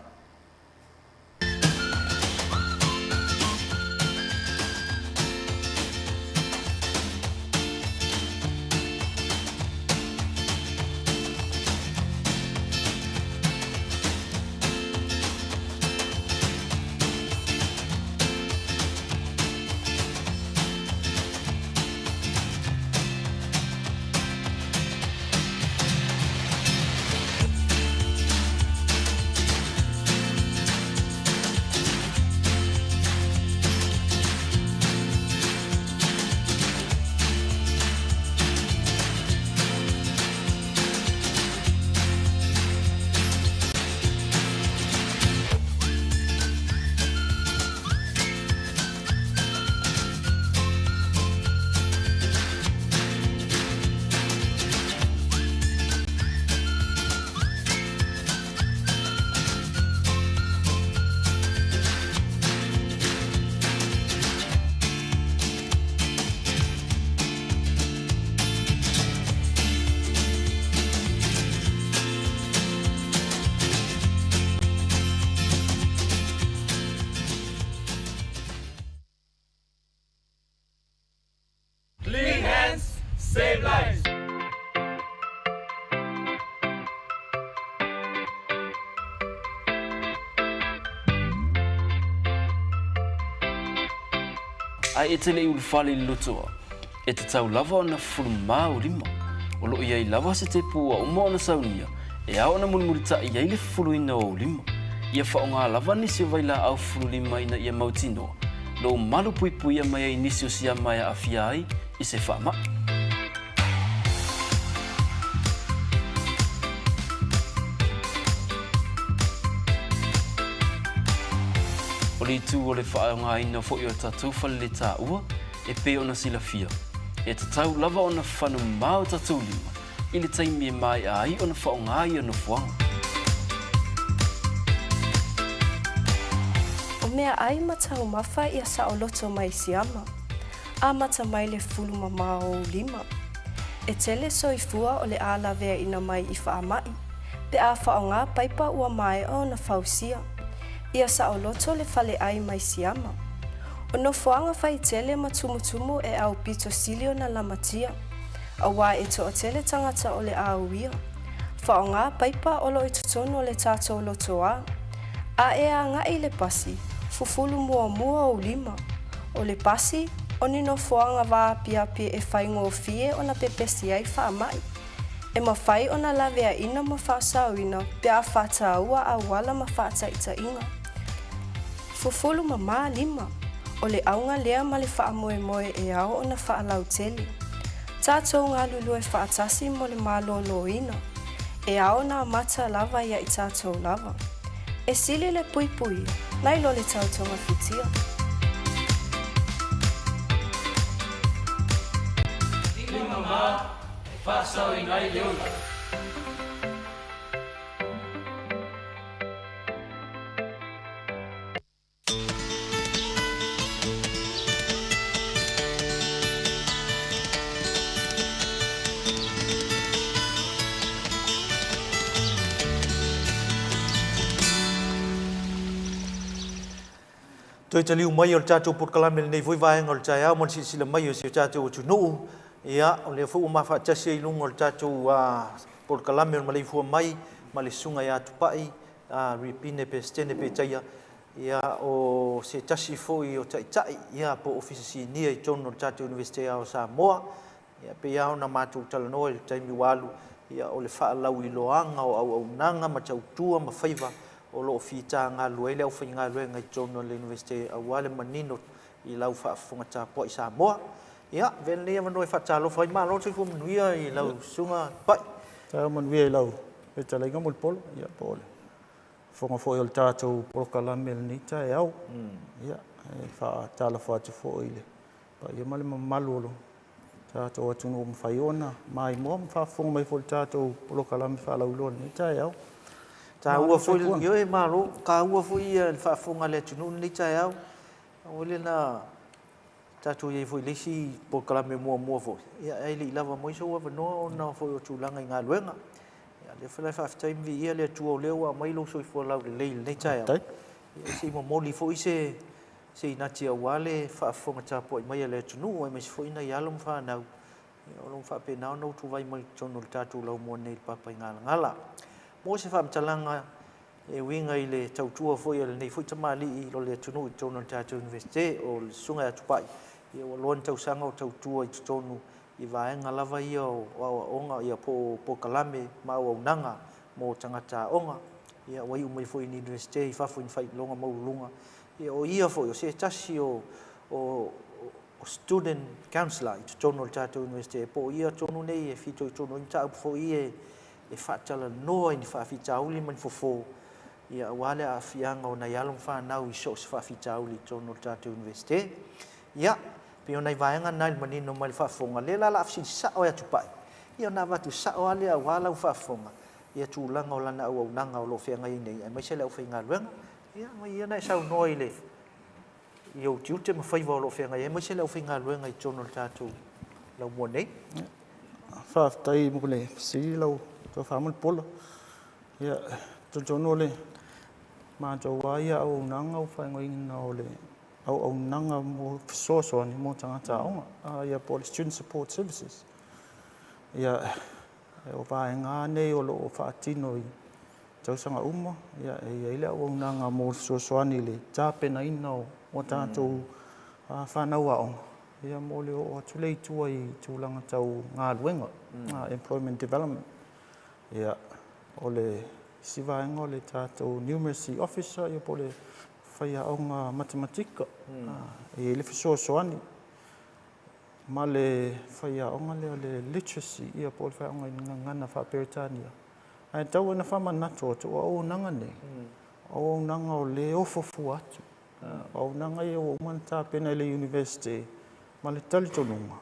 [SPEAKER 3] Clean hands, save lives.
[SPEAKER 4] Ae e te le i ulufale i le lotoa, e tatau lava ona fufulu mā ou lima. O lo o i ai lava se tepu ua uma ona saunia e ao ona mulimulitaʻi ai le fufuluina o ou lima. Ia faaaoga lava nisi o vailaau fufulu lima ina ia mautinoa lou malupuipuia mai ai nisi o siama e aafia ai i se faamai. O le itu o le faaaogaina foi o tatou faleletaua e pei ona silafia, e tatau lava ona fanumā o tatou lima i le taimi e maea ai ona faaaoga ia nofoaga.
[SPEAKER 5] O meaʻai ma taumafa ia saoloto mai siama, amata mai le fulu mamao o ou lima. E tele soifua o le a laveaina mai i faamaʻi, pe a faaaoga paipa ua maea ona fausia. Ia saoloto le faleʻai mai siama. O nofoaga faitele ma tumutumu e aupito sili ona lamatia. Aua e toatele tagata o le a uia. Faaaoga paipa o lo o i totonu o le tatou lotoa. A e agai i le pasi, fufulu muamua ou lima. O le pasi, o ni nofoaga vaapiapi e faigofie ona pepesi ai faamai. E mafai ona laveaina ma faasaoina pe a faataua auala ma faataitaiga. Fufulu mamā lima. O le auga lea ma le faamoemoe e ao ona faalautele. Tatou galulue faatasi mo le malōlōina. E ao ona amata lava ia i tatou lava. E sili le puipuia, nai lo le tau togafitia.
[SPEAKER 3] Lima mamā e faasaoina ai le ola.
[SPEAKER 1] Toe taliu mai o le tatou polokalame i lenei foi vaega o le taeao ma le silasila mai o si o tatou atunuu. Ia, o lea foi ua mafaatasi ai i luga o le tatou polokalame o le maleifua mai ma le Susuga ia Tupai Ripine Pesetene Petaia, ia o se tasi foi o taitai ia po o Ofisa Sinia i totonu o le tatou Iunivesite Ao o Samoa. Ia pei lava ona matou talanoa i le taimi ua alu, ia o le faalauiloaga o auaunaga ma tautua ma faiva o lo o fita galulue ai le aufaigaluega i totonu o le Iunivesite aua le manino i lau faafofoga tapuai Samoa. Ia, avea lenei avanoa e faatalofa ai, malo le soifua manuia i lau Susuga Tupai.
[SPEAKER 6] Taeao manuia i lau fetalaiga Mulipola, ia po o le fofoga foi o le tatou polokalame i lenei taeao. Ia, e faatalofa atu foi i le paia ma le mamalu o lo tatou atunuu ua mafai ona maimoa ma faafofoga mai foi i le tatou polokalame faalauiloa i lenei taeao.
[SPEAKER 1] Taua foi, ioe, malo, taua foi le faafofoga a le atunuu i lenei taeao. Aua le na tatou i ai foi i le isi polokalame muamua foi, ia ae le i lava mai sou avanoa ona foi o tulaga i galuega. Ia, o lea foi la e faafetai ma viia le Atua o lea ua aumai lou soifua laulelei i lenei taeao. Ia, se i momoli foi se inati aua le faafofoga tapuai mai a le atunuu aemaise foi nai alo ma fanau o lo o faapena ona utuvai mai i totonu o le tatou laumua nei i le Papaigalagala. Mo se faamatalaga e uiga i le tautua foi a lenei foi tamalii o le atunuu i totonu o le tatou Iunivesite, o le Susuga ia Tupai, ia ua loa ni tausaga o tautua i totonu i vaega lava ia o aoaoga ia po o polokalame ma auaunaga mo tagata aoga. Ia ua iu mai foi i le Iunivesite i fafo i ni faailoga maualuluga. Ia o ia foi o se tasi o student counsellor i totonu o le tatou Iunivesite, po o ia tonu nei e fitoitonu ai mataupu foi ia e faatalanoa i ni faafitauli ma ni fofo, ia aua le aafiaga o nai alo ma fanau i so o se faafitauli i totonu o le tatou Iunivesite. Ia, pei o nai vaega na i le manino mai le faafofoga, lea la o le a fesili sao ia Tupai, ia ona avatu sao lava lea aua lau faafofoga ia tulaga o lana auaunaga o lo o feagai ai nei, aemaise le aufaigaluega. Ia, mai ia ona e saunoa i le i ou tiute ma faiva o lo o feagai ai, aemaise le aufaigaluega i totonu o le tatou laumua nei.
[SPEAKER 6] Faafetai mo le fesili lau tofa Mulipola. Ia, talitonu o le matou lava ia auaunaga ua faaigoaina o le auaunaga mo fesoasoani mo tagata aoga, ia po o le Student Support Services. Ia, o vaega lava nei o lo o faatino i tausaga uma, ia, e i ai le auaunaga mo le fesoasoani i le tapenaina o tatou fanau aoga, ia, mo le oo atu lea i tua i tulaga tau galuega, employment development. Ia, o le isi vaega o le tatou numeracy officer, ia, po o le faiaoga matematika, e i ai le fesoasoani ma le faiaoga lea o le literacy, ia po o le faiaoga i le gagana faa-Peretania. Ae tau ina faamanatu atu, o auaunaga nei, o auaunaga o lea e ofo fua atu. O auaunaga ia ua uma ona tapena e le Iunivesite ma le talitonuga,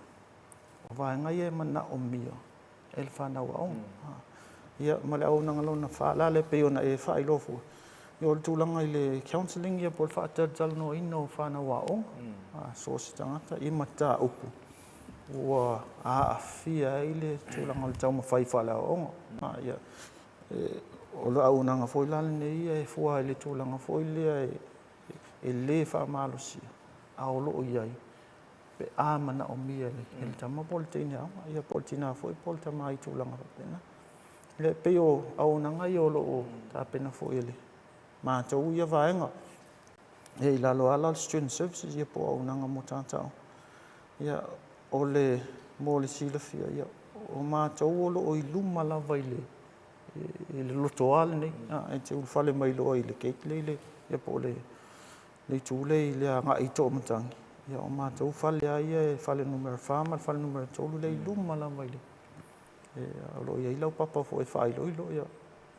[SPEAKER 6] o vaega ia e manaomia e le fanau aoga. Ia, ma le auaunaga lona fa la lea e pei ona e faailoa foi, ia o le tulaga i le counselling ia po o le faatalatalanoaina o fanau aoga, so o se tagata i mataupu ua aafia ai le tulaga o le taumafai faaleaoaoga. Ia, o le auaunaga foi la lenei ia e fua i le tulaga foi lea e le faamalosia, a o lo o i ai pe a manaomia e le tama po o le teine aoga, ia po o le tina foi po o le tama i tulaga faapena. Ia e pei o auaunaga ia o lo o tapena foi e le matou ia vaega. Ia i lalo lava la o le Student Services ia po o auaunaga mo tagata aoga. Ia o le mo le silafia, ia o matou o lo o i luma lava i le i le lotoa lenei, e te ulufale mai loa i le gate lea i le ia po o le le itu lea i le agai i Toomatagi, ia o matou fale lava ia e fale numera 4 ma le fale numera 3 lea i luma lava i le o lo o i ai laupapa foi e faailoilo ia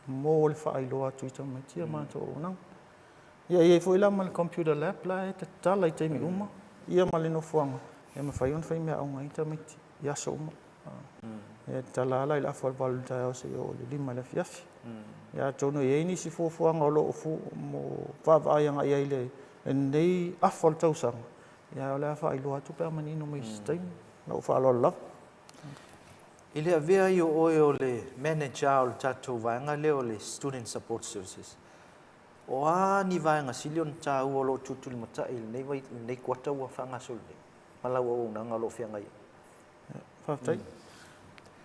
[SPEAKER 6] mo le faailoa atu i tamaiti ia matou auaunaga. Ia e i ai foi la ma le computer lab la e tatala i taimi uma ia ma le nofoaga e mafai ona faimeaaoga ai tamaiti i aso uma. E tatala lava la i le afa o le 8 i le taeao seia oo i le 5 i le afiafi. Ia atonu e i ai nisi fuafuaga o lo o vaavaai agai i ai i lenei afa o le tausaga, ia o le a faailoa atu pe a manino mai i se taimi. Ma lou faaaloalo lava.
[SPEAKER 1] I le avea ai o oe o le manager o le tatou vaega lea o le Student Support Services, o a ni vaega sili ona taua o lo o tulitulimatai i lenei kuata ua faagasolo nei ma lau auaunaga o lo o feagai ai?
[SPEAKER 6] Faafetai.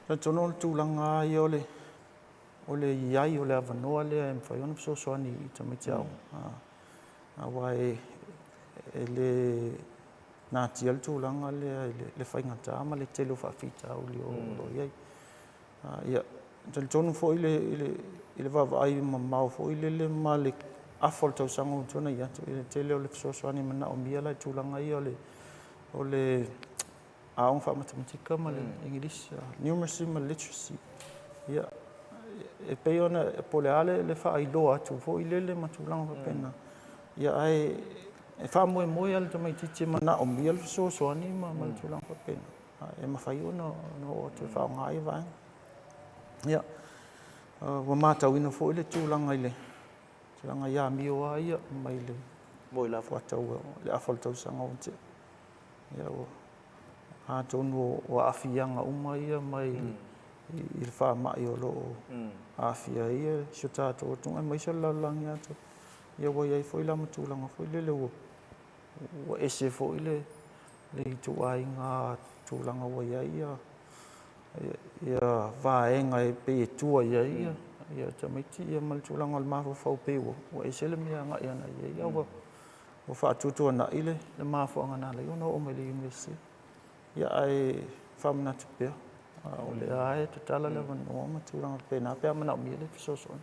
[SPEAKER 6] Talitonu o le tulaga lava ia o le o le i ai o le avanoa lea e mafai ona fesoasoani i tamaiti aoga. Aua e le natia le tulaga lea i le faigata ma le tele o faafitauli o lo o i ai. Ia, e talitonu foi i le vaavaai mamao foi lele ma le afa o le tausaga ua tuanai atu, i le tele o le fesoasoani e manaomia la i tulaga ia o le aoga faamatematika ma le Igilisi, numeracy ma le literacy. Ia, e pei ona, po o le a le faailoa atu foi lele ma tulaga faapena. Ia, ae e faamoemoe lava le tamaitiiti e manaomia le fesoasoani ma le tulaga faapena, e mafai ona oo atu e faaaoga ia vaega. Ia, ua matauina foi le tulaga i le tulaga i amio lava ia mai le le afa o le tausaga ua tea. Ia, ua atonu o aafiaga uma ia mai i le faamai o lo o aafia ai si o tatou atunuu aemaise o le lalolagi atoa. Ia ua i ai foi la ma tulaga foi lele ua ese foi le ituaiga tulaga ua i ai ia vaega e pei e tua i ai ia tamaiti ia ma le tulaga o le mafaufau pei ua ese le mea e agai ana i ai, a ua faatuatuanai le mafuaaga na ala ai ona oo mai i le Iunivesite. Ia ae faamanatu pea, o lea lava e tatala le avanoa ma tulaga faapena pe a manaomia le fesoasoani.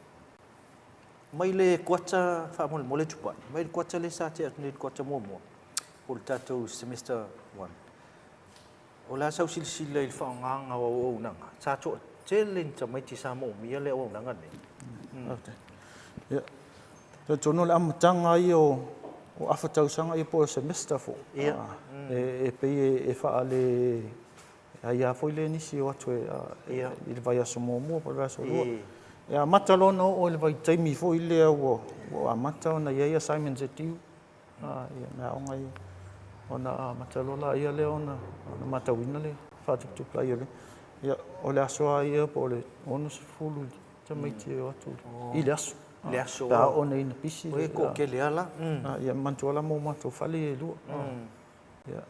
[SPEAKER 1] Mai le kuata faamolemole Tupai, mai le kuata lea sa tea atu nei le kuata muamua, po o le tatou semester 1. O le a sau silasila i le faaaogaga o auaunaga? Sa toatele ni tamaiti sa moomia le auaunaga lenei?
[SPEAKER 6] Faafetai. Ia, talitonu o le amataga ia o afa tausaga ia po o semester foi. E pei e faale aia foi lea nisi o atu i le vaiaso muamua po o le vaiaso lua. E amata loa ona oo i le vaitaimi foi lea ua amata ona i ai assignments e due, ia mea aoga ia, ona amata loa laia lea ona matauina le faatuputupulaia o le... Ia, o le aso lava ia po o le 60 tamaiti e o atu i le aso.
[SPEAKER 1] I le aso.
[SPEAKER 6] Pe a oo nei ina pisi.
[SPEAKER 1] Oi, e toatele lava
[SPEAKER 6] la. Ia, manatua la mo matou fale ia e lua. Ia,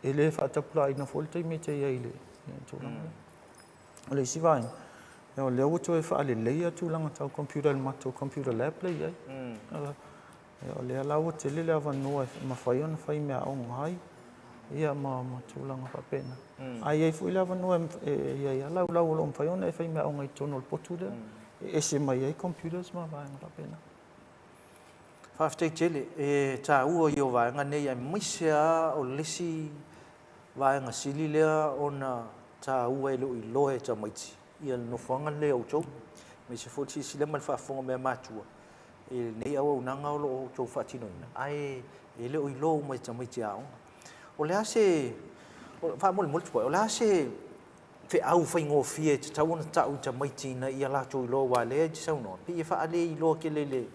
[SPEAKER 6] e le faatapulaaina foi le taimi e te i ai i le tulaga lea. O le isi vaega, o lea ua toe faaleleia tulaga tau computer i le matou computer lab lea e i ai. O lea la ua tele le avanoa e mafai ona fai meaaoga ai ia ma tulaga faapena. Ae i ai foi le avanoa e i ai lava laulau o lo o mafai ona e fai meaaoga i totonu o le potu lea, e ese mai ai computers ma vaega faapena.
[SPEAKER 1] Faafetai tele. E taua ia o vaega nei aemaise lava o le isi vaega sili lea ona taua e le o iloa e tamaiti ia le nofoaga lenei a outou, aemaise foi le silasila ma le faafofoga mai a matua i lenei auaunaga o lo o outou faatinoina, ae e le o iloa uma e tamaiti aoga. O le a se, faamolemole Tupai, o le a se feau faigofie e tatau ona tau i tamaiti ina ia latou iloa aua o lea e te saunoa, pei e faaleiloa tele i le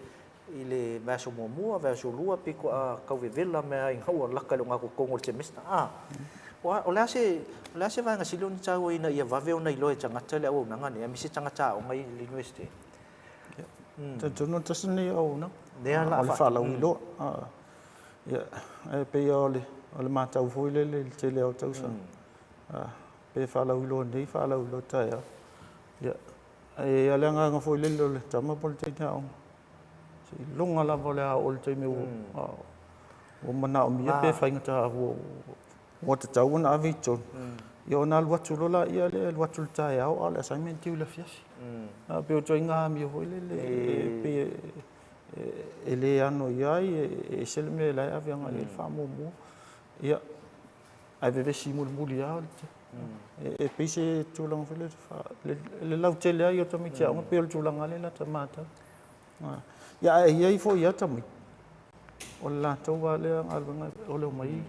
[SPEAKER 1] i le vaiaso muamua, vaiaso lua, pei toa tau vevela mai lava ina ua laka i le ogatotonu o le semester. A, o le a se, o le a se vaega sili ona taua ina ia vave ona iloa e tagata le auaunaga lenei, aemaise tagata aoga i le Iunivesite?
[SPEAKER 6] Talitonu o le tasi lenei o auaunaga, o le faalauiloa. Ia, e pei o le matau foi lele i le tele o tausaga, pe faalauiloa nei, faalauiloa taeao. Ia, e i ai lava le agaga foi lele o le tama po o le teine aoga, seiloga lava o le a oo i le taimi ua manaomia pe faigata ua tatau ona ave i totonu, ia ona alu atu loa lea, alu atu i le taeao a o le assignment e due i le afiafi. E pei o ituaiga amio foi lele e pei e le ano i ai, e ese le mea la e ave agai i ai le faamuamua. Ia, ae vevesi mulimuli lava. E pei se tulaga foi lele, le lautele lava ia o tamaiti aoga, pei o le tulaga lea lata matau. Ia, ae i ai foi lava tamaiti, o le latou lava lea galuega o le omai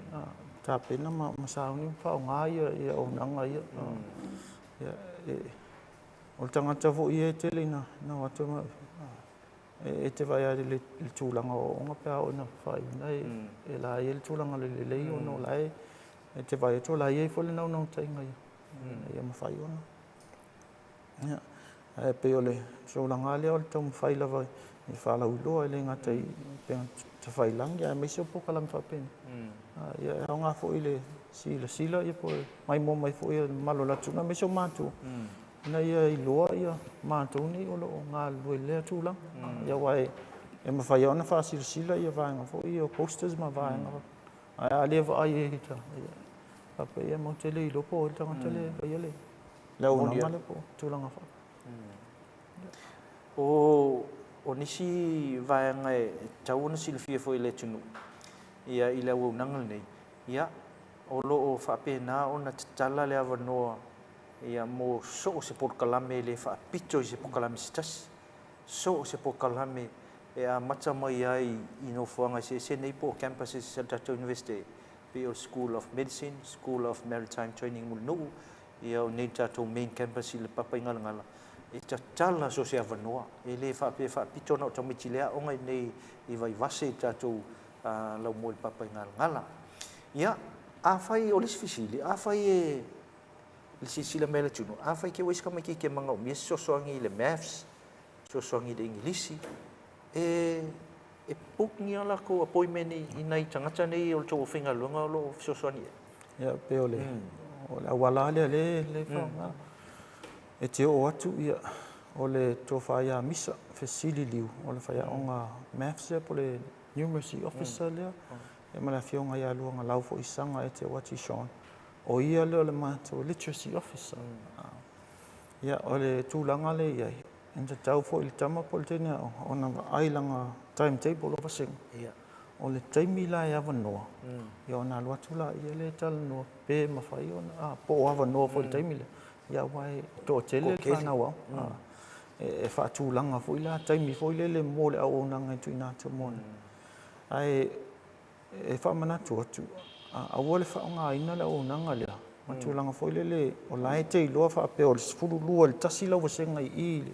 [SPEAKER 6] tapena ma sauni ma faaaoga ia auaunaga ia. O le tagata foi ia e tele ina o atu e te vaai lava i le tulaga o aoaoga pe a oo ina faaiuina e la e i ai le tulaga o le lelei ona o la e te vaai atu o la e i ai foi le naunautaiga ina ia mafai ona. Ia, ae pei o le tulaga lea o le taumafai lava i faalauiloa e le gata i upega tafailagi aemaise o polokalame faapena. Ia, e aoga foi i le silasila po o le maimoa mai foi a le mamalu o le atunuu aemaise o matua ina ia iloa ia matou nei o lo o galulue i lea tulaga. Ia, aua e mafai lava ona faasilasila ia vaega foi ia o posters ma vaega, ae a le vaai e faapea ia matou te le iloa po o ai le tagata lea e faia le auaunaga lea po o tulaga faapea.
[SPEAKER 1] O nisi vaega e tatau ona silafia foi e le atunuu ia i le auaunaga lenei, ia, o lo o faapena ona tatala le avanoa ia mo so o se polokalame e le faapito i se polokalame se tasi, so o se polokalame e amata mai ai i nofoaga eseese nei po o campuses a le tatou Iunivesite, pei o School of Medicine, School of Maritime Training Mulinuu, ia o nei le tatou main campus i le Papaigalagala, e tatala so o se avanoa, e le faapea e faapito na o tamaiti le aoga i nei i Vaivase i le tatou laumua i le Papaigalagala. Ia, afai o le isi fesili, afai e le silasila mai a le atunuu, afai te ua i ai se tamaitiiti e manaomia se fesoasoani i le Maths, fesoasoani i le Igilisi, e e book ni a latou appointment i nai tagata nei o le tou aufaigaluega o lo o fesoasoani i ai?
[SPEAKER 6] Ia, pei o le o le auala lea lea e faaaoga. E te oo atu, ia, o le tofa ia Misa Fesili Liu, o le faiaoga Maths lea po o le Numeracy Officer lea, ia ma le afioga ia Luagalau foi Saga Eteuati Sean, o ia lea o le matou Literacy Officer. Ia, o le tulaga lea e i ai, e tatau foi i le tama po o le teine aoga ona vaai lana timetable o vasega. O le taimi la e avanoa, ia ona alu atu laia lea e talanoa pe mafai ona, po o avanoa foi i le taimi lea, ia aua e toatele le fanau aoga. E faatulaga foi la taimi foi lele mo le auaunaga e tuuina atu mo le. Ae e faamanatu atu, aua le faaaogaina le auaunaga lea ma tulaga foi lele o la e te iloa faapea o le 12 i le 1 lau vasega i i,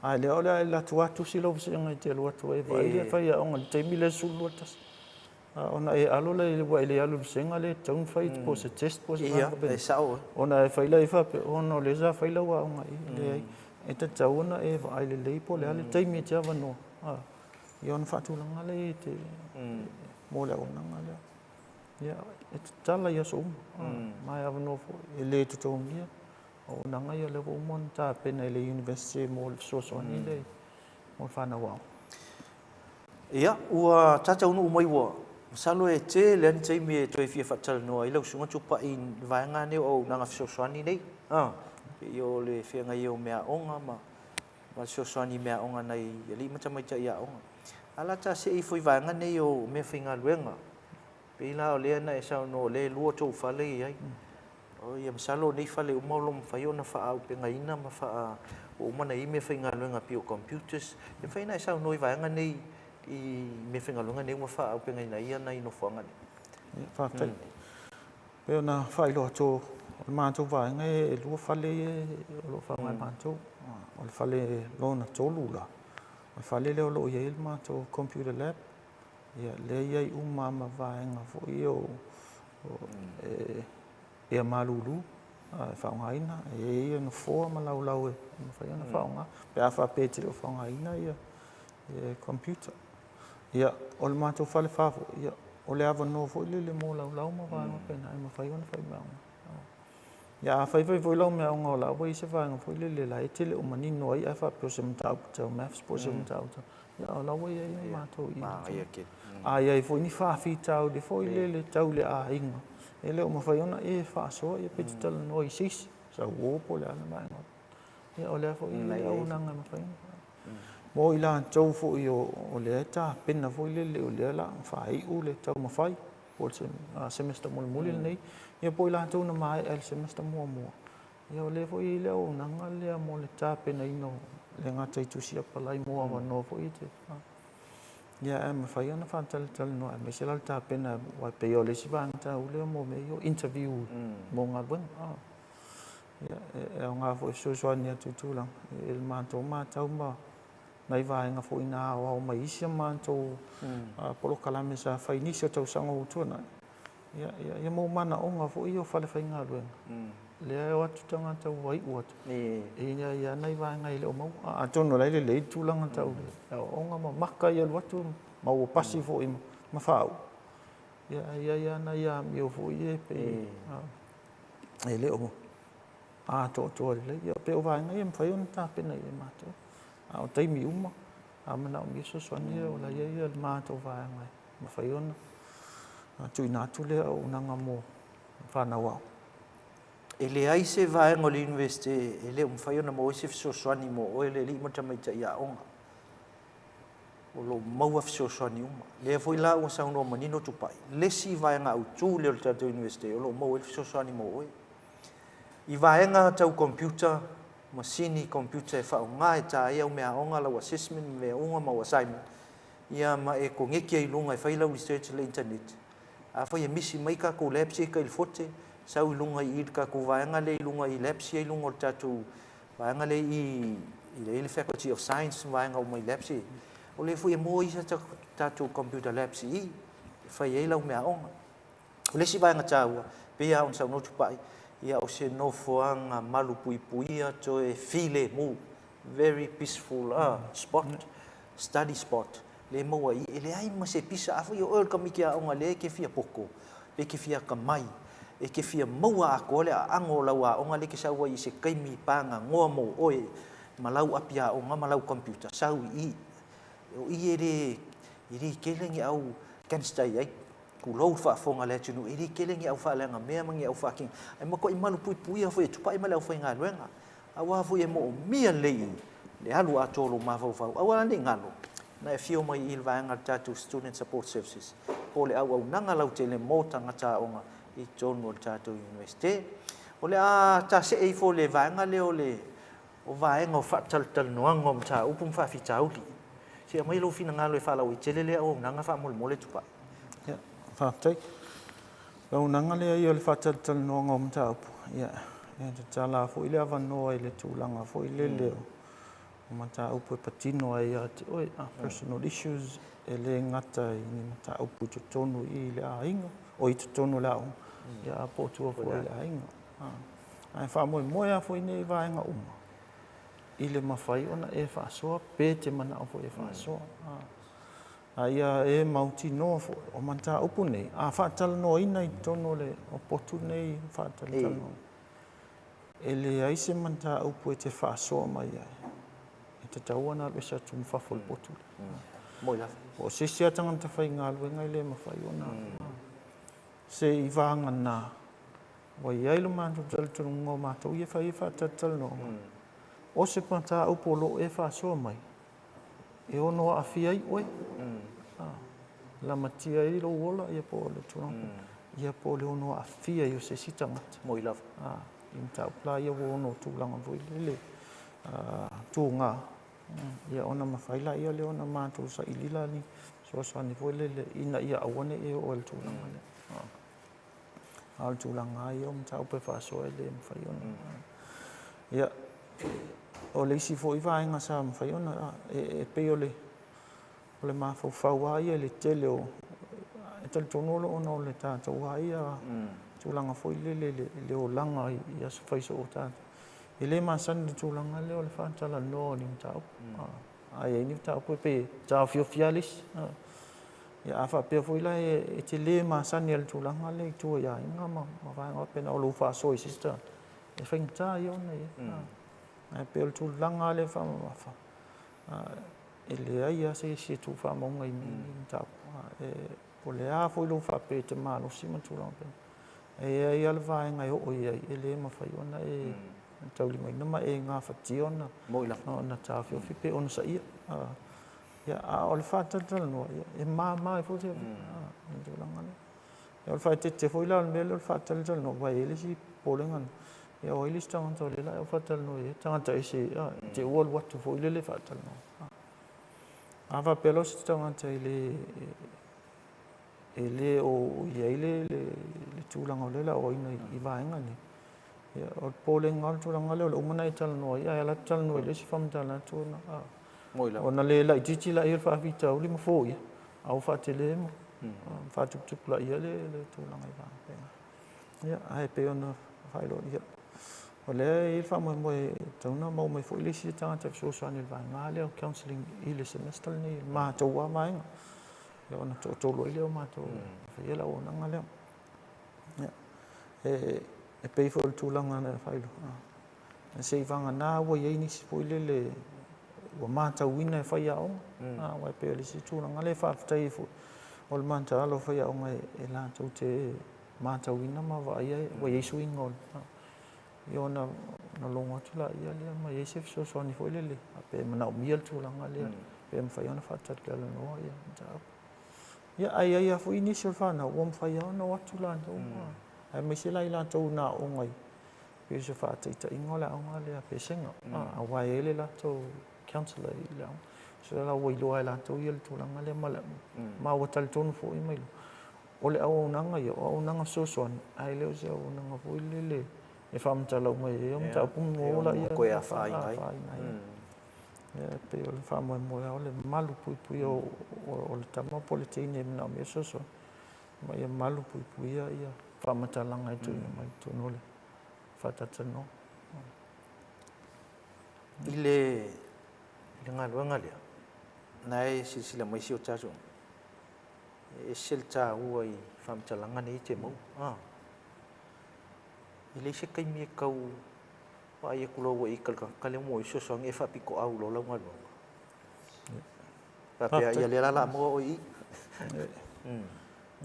[SPEAKER 6] a lea o le a e alu atu lava tusi lau vasega e te alu atu ai e vaai le faiaoga i le taimi lea 12 i le 1. Ona e alo lea ua e le alu i le vasega lea e tatau ona fai po o se test po o se vaega faapena. Ona e fai lea faapea, ona o lea sa fai lau aoga i i. Leai, e tatau ona e vaai lelei po o le a le taimi e te avanoa. Ia ona faatulaga lea e te mo le auaunaga lea. Ia, e tatala i aso uma, ma e avanoa foi, e le totogia. Auaunaga ia lea ua uma ona tapena e le University mo le fesoasoani lea mo le fanau aoga.
[SPEAKER 1] Ia, ua ta taunuu mai ua masalo e tele lava ni taimi e toe fia faatalanoa ai lau Susuga Tupai i le vaega lenei o auaunaga fesoasoani nei, pei o le feagai ai o meaaoga ma le fesoasoani i meaaoga a nai alii ma tamaitai aoga. A la ta see ifo i vaega nei o meafaigaluega, pei la o lea na e saunoa o lea e lua tou fale i ai. O ia masalo o nei fale uma o lo o mafai ona faaaupegaina ma faa ua uma ona i ai meafaigaluega pei o computers. E mafai ona e saunoa i vaega nei i meafaigaluega nei ua faaaupegaina ai nai nofoaga nei.
[SPEAKER 6] Ia, faafetai. Pei ona faailoa atu o le matou vaega e lua fale ia o lo o faaaoga e matou. O le fale lona tolu la, o le fale lea o lo o i ai le matou computer lab, ia lea e i ai uma lava ma vaega foi ia o ea malulu e faaaogaina. E i ai nofoa ma laulau e mafai ona faaaoga pe a faapea e te le o faaaogaina ia computer. Ia, o le matou fale fa foi, ia, o le avanoa foi lele mo laulau ma vaega faapena e mafai ona faimeaaoga. Ia, a fai fai foi lau meaaoga o la ua i ai se vaega foi lele la e te le o manino ai ae faapea o se mataupu tau maths po o se mataupu tau, ia o la ua i ai le matou i. A i ai foi ni faafitauli foi lele tau le aiga, e le o mafai ona e faasoa, ia pe te talanoa i se isi, sau uo po o le a le vaega. Ia o lea foi e i ai auaunaga e mafai ona. Mo i latou foi o lea e tapena foi lele o lea o le a faaiu le taumafai po o le semester mulimuli lenei, ia po o i latou na maea i le semester muamua, ia o lea foi e i ai le auaunaga lea mo le tapenaina o, e le gata i tusi apalai mo avanoa foi e te, ia ae mafai ona faatalatalanoa aemaise la le tapena, aua e pei o le isi vaega taua lea mo mea ia o interview mo galuega. Ia, e aoga foi e fesoasoani atu i tulaga i le matou matau ma nai vaega foi na aoao mai isi a matou polokalame sa fai i nisi o tausaga ua tuanai, ia, ia mau manaoga foi ia o falefaigaluega, lea e o atu tagata ua iu atu, e i ai lava nai vaega e le o maua. Atonu o la e lelei le tulaga tau le aoaoga ma maka i alu atu ma ua pasi foi ma faauu, ia, ae i ai lava nai amio foi ia e pei e le o atoatoa lelei. Ia, pei o vaega ia e mafai ona tapena i ai matou. A o taimi uma, a manaomia fesoasoani, o la e i ai le matou vaega e mafai ona tuuina atu lea auaunaga mo fanau aoga.
[SPEAKER 1] E leai se vaega o le Iunivesite e le o mafai ona maua ai se fesoasoani mo oe le alii ma le tamaitai aoga. O lo o maua fesoasoani uma. Lea foi la ua saunoa manino Tupai, le isi vaega autu lea o le tatou Iunivesite o lo o maua ai le fesoasoani mo oe. I vaega tau computer, masini computer e faaaoga e ta ai au meaaoga, lau assessment ma mea uma ma au assignment, ia ma e koneti ai i luga e fai lau research i le internet. Afai e misi mai tatou labs ia i tai i le fote, sau i luga i i le tatou vaega lea i luga i labs ia i luga o le tatou vaega lea i i le Faculty of Science ma vaega uma i labs ia. O lea foi e maua isi a tatou computer labs i i e fai ai lau meaaoga. O le isi vaega taua, pei lava ona saunoa Tupai, ia o se nofoaga malupuipuia toe filemu, very peaceful spot, study spot, lea e maua i i, e leai ma se pisa. Afai o oe o le tamaiti aoga lea e te fia poto, pe e te fia atamai, e te fia maua atoa le aano o lau aoga lea e te sau ai i se taimi paganoa mo oe ma lau api aoga ma lau computer, sau i i. O i e le, e le tele ni au gangster i ai. Tulou le faafofoga a le atunuu, e le tele ni au faaleagamea ma ni au faatino, ae matuai malupuipuia foi e tupai ma le aufaigaluega, aua foi e moomia lelei le alu atoa o lou mafaufau, aua la ne i galo, na e afio mai i le vaega a le tatou Student Support Services, po o le auaunaga lautele mo tagata aoga i totonu o le tatou Iunivesite. O le a ta see ifo i le vaega lea o le o vaega o faatalatalanoaga o mataupu ma faafitauli. Se i aumai lou finagalo e faalauaitele lea auaunaga faamolemole Tupai.
[SPEAKER 6] Ia, faafetai. O le auaunaga lea ia o le faatalatalanoaga o mataupu, ia, e tatala foi le avanoa i le tulaga foi lele o mataupu e patino ai ia te oe, personal issues, e le gata i ni mataupu i totonu i le aiga, o i totonu o le aoga, ia, po o tua foi i le aiga. Ae faamoemoe lava foi nei vaega uma i le mafai ona e faasoa pe te manao foi e faasoa. A ia e mautinoa foi o mataupu nei, a faatalanoaina i totonu o le o potu nei faatalatalanoa, e leai se mataupu e te faasoa mai ai, e tatau ona alu ese atu ma fafo o le potu lea. Po o se isi lava tagata faigaluega e le mafai ona se i vagana Ua i ai lo matou talitonuga o matou ia e fai ai faatalatalanoaga, o se mataupu o lo o e faasoa mai, e ono aafia ai oe, lamatia ai lou ola ia po o le tulaga ia po o le ono aafia ai o se isi tagata.
[SPEAKER 1] Moi lava.
[SPEAKER 6] I mataupu la ia ua ono tulaga foi lele tuga, ia ona mafai laia lea ona matou saili la ni fesoasoani foi lele ina ia aua ne i e oo i le tulaga lea. A o le tulaga lava ia o mataupu e faasoa e le mafai ona. Ia, o le isi foi vaega sa mafai ona, e pei o le O le mafaufau lava ia i le tele o, e talitonu ona o le tatou lava ia tulaga foi lele i le olaga i aso fai soo o tatou. E le masani i le tulaga lea o le faatalanoa o ni mataupu. A i ai ni mataupu e pei e taofiofi lava le isi. Ia a faapea foi la e te le masani i le tulaga lea i tua i aiga ma vaega faapena o lou faasoa i se isi tagata, e faigata ia ona i ai. Ae pei o le tulaga lava lea e faamamafa, E leai lava se isi e tuufaamauga i mea nei mataupu. Po o le a foi lou faapea e te malosi ma tulaga faapena, e i ai lava le vaega e oo i ai e le mafai ona e taulimaina ma e gafatia ona taofiofi pe onosaia. Ia, a o le faatalatalanoa, e mama ai foi le tulaga lea. O le faaeteete foi la o le mea lea o le faatalatalanoa, aua e i ai le isi popolega na, ia o ai le isi tagata o lea o le a e faatalanoa i ai, tagata ese i te i ua alu atu foi lele faatalanoa. A faapea la o se tagata e le e le o i ai le tulaga o lea o le a aoaina i vaega nei, ia, o le popolega o le tulaga lea o le uma ona e talanoa ai, ae alu atu talanoa i le isi faamatala atu ona, ona le laitiiti lea o le faafitauli ma foia, a ua faatele ma faatuputupulaia le tulaga i vaega faapena. Ia, ae pei ona faailoa, ia, o lea e i ai le faamoemoe e tatau ona maua mai foi le isi tagata e fesoasoani i le vaega lea o counselling i le semester lenei, i le matou lava vaega. Ia ona toatolu ai lea o matou e faia le auaunaga lea. Ia, e pei foi o le tulaga na faailoa, Seivagana ua i ai nisi foi lele ua matauina e faiaoga, aua e pei o le isi tulaga lea e faafetai ai foi, o le mataala o faiaoga e latou te matauina ma vaaia ua i ai suiga o le, ia ona logo atu laia lea ma i ai se fesoasoani foi lele, pe manaomia le tulaga lea, pe mafai ona faatalatalanoa ia mataupu. Ia, ae i ai lava foi nisi o le fanau ua mafai lava ona o atu latou, aemaise la i latou na aooga i Pei o se faataitaiga o le aoga lea a Pesega, aua e i ai le latou counsellor i le aoga. So la ua iloa e latou ia le tulaga lea ma, ma ua talitonu foi ma iloa, o le auaunaga ia, o auaunaga fesoasoani, ae le o se auaunaga foi lele e faamatala uma i ai au mataupu ma ola ia
[SPEAKER 1] toe afaina ai.
[SPEAKER 6] Ia, e pei o le faamoemoe lava o le malu puipuia o le tama po o le teine e manaomia fesoasoani, ma ia malu puipuia ia faamatalaga e tuuina mai i totonu o le faatalatalanoaga.
[SPEAKER 1] I le galuega lea, na e silasila mai si o tatou, e ese le taua i faamatalaga nei e te maua. Ah. E leai se taimi e tau vaai atu loa ua e ita i le tagata lea mo e fesoasoani e faapitoau loa lau galuega. Faapea, ia lea la o le a maua oe i i.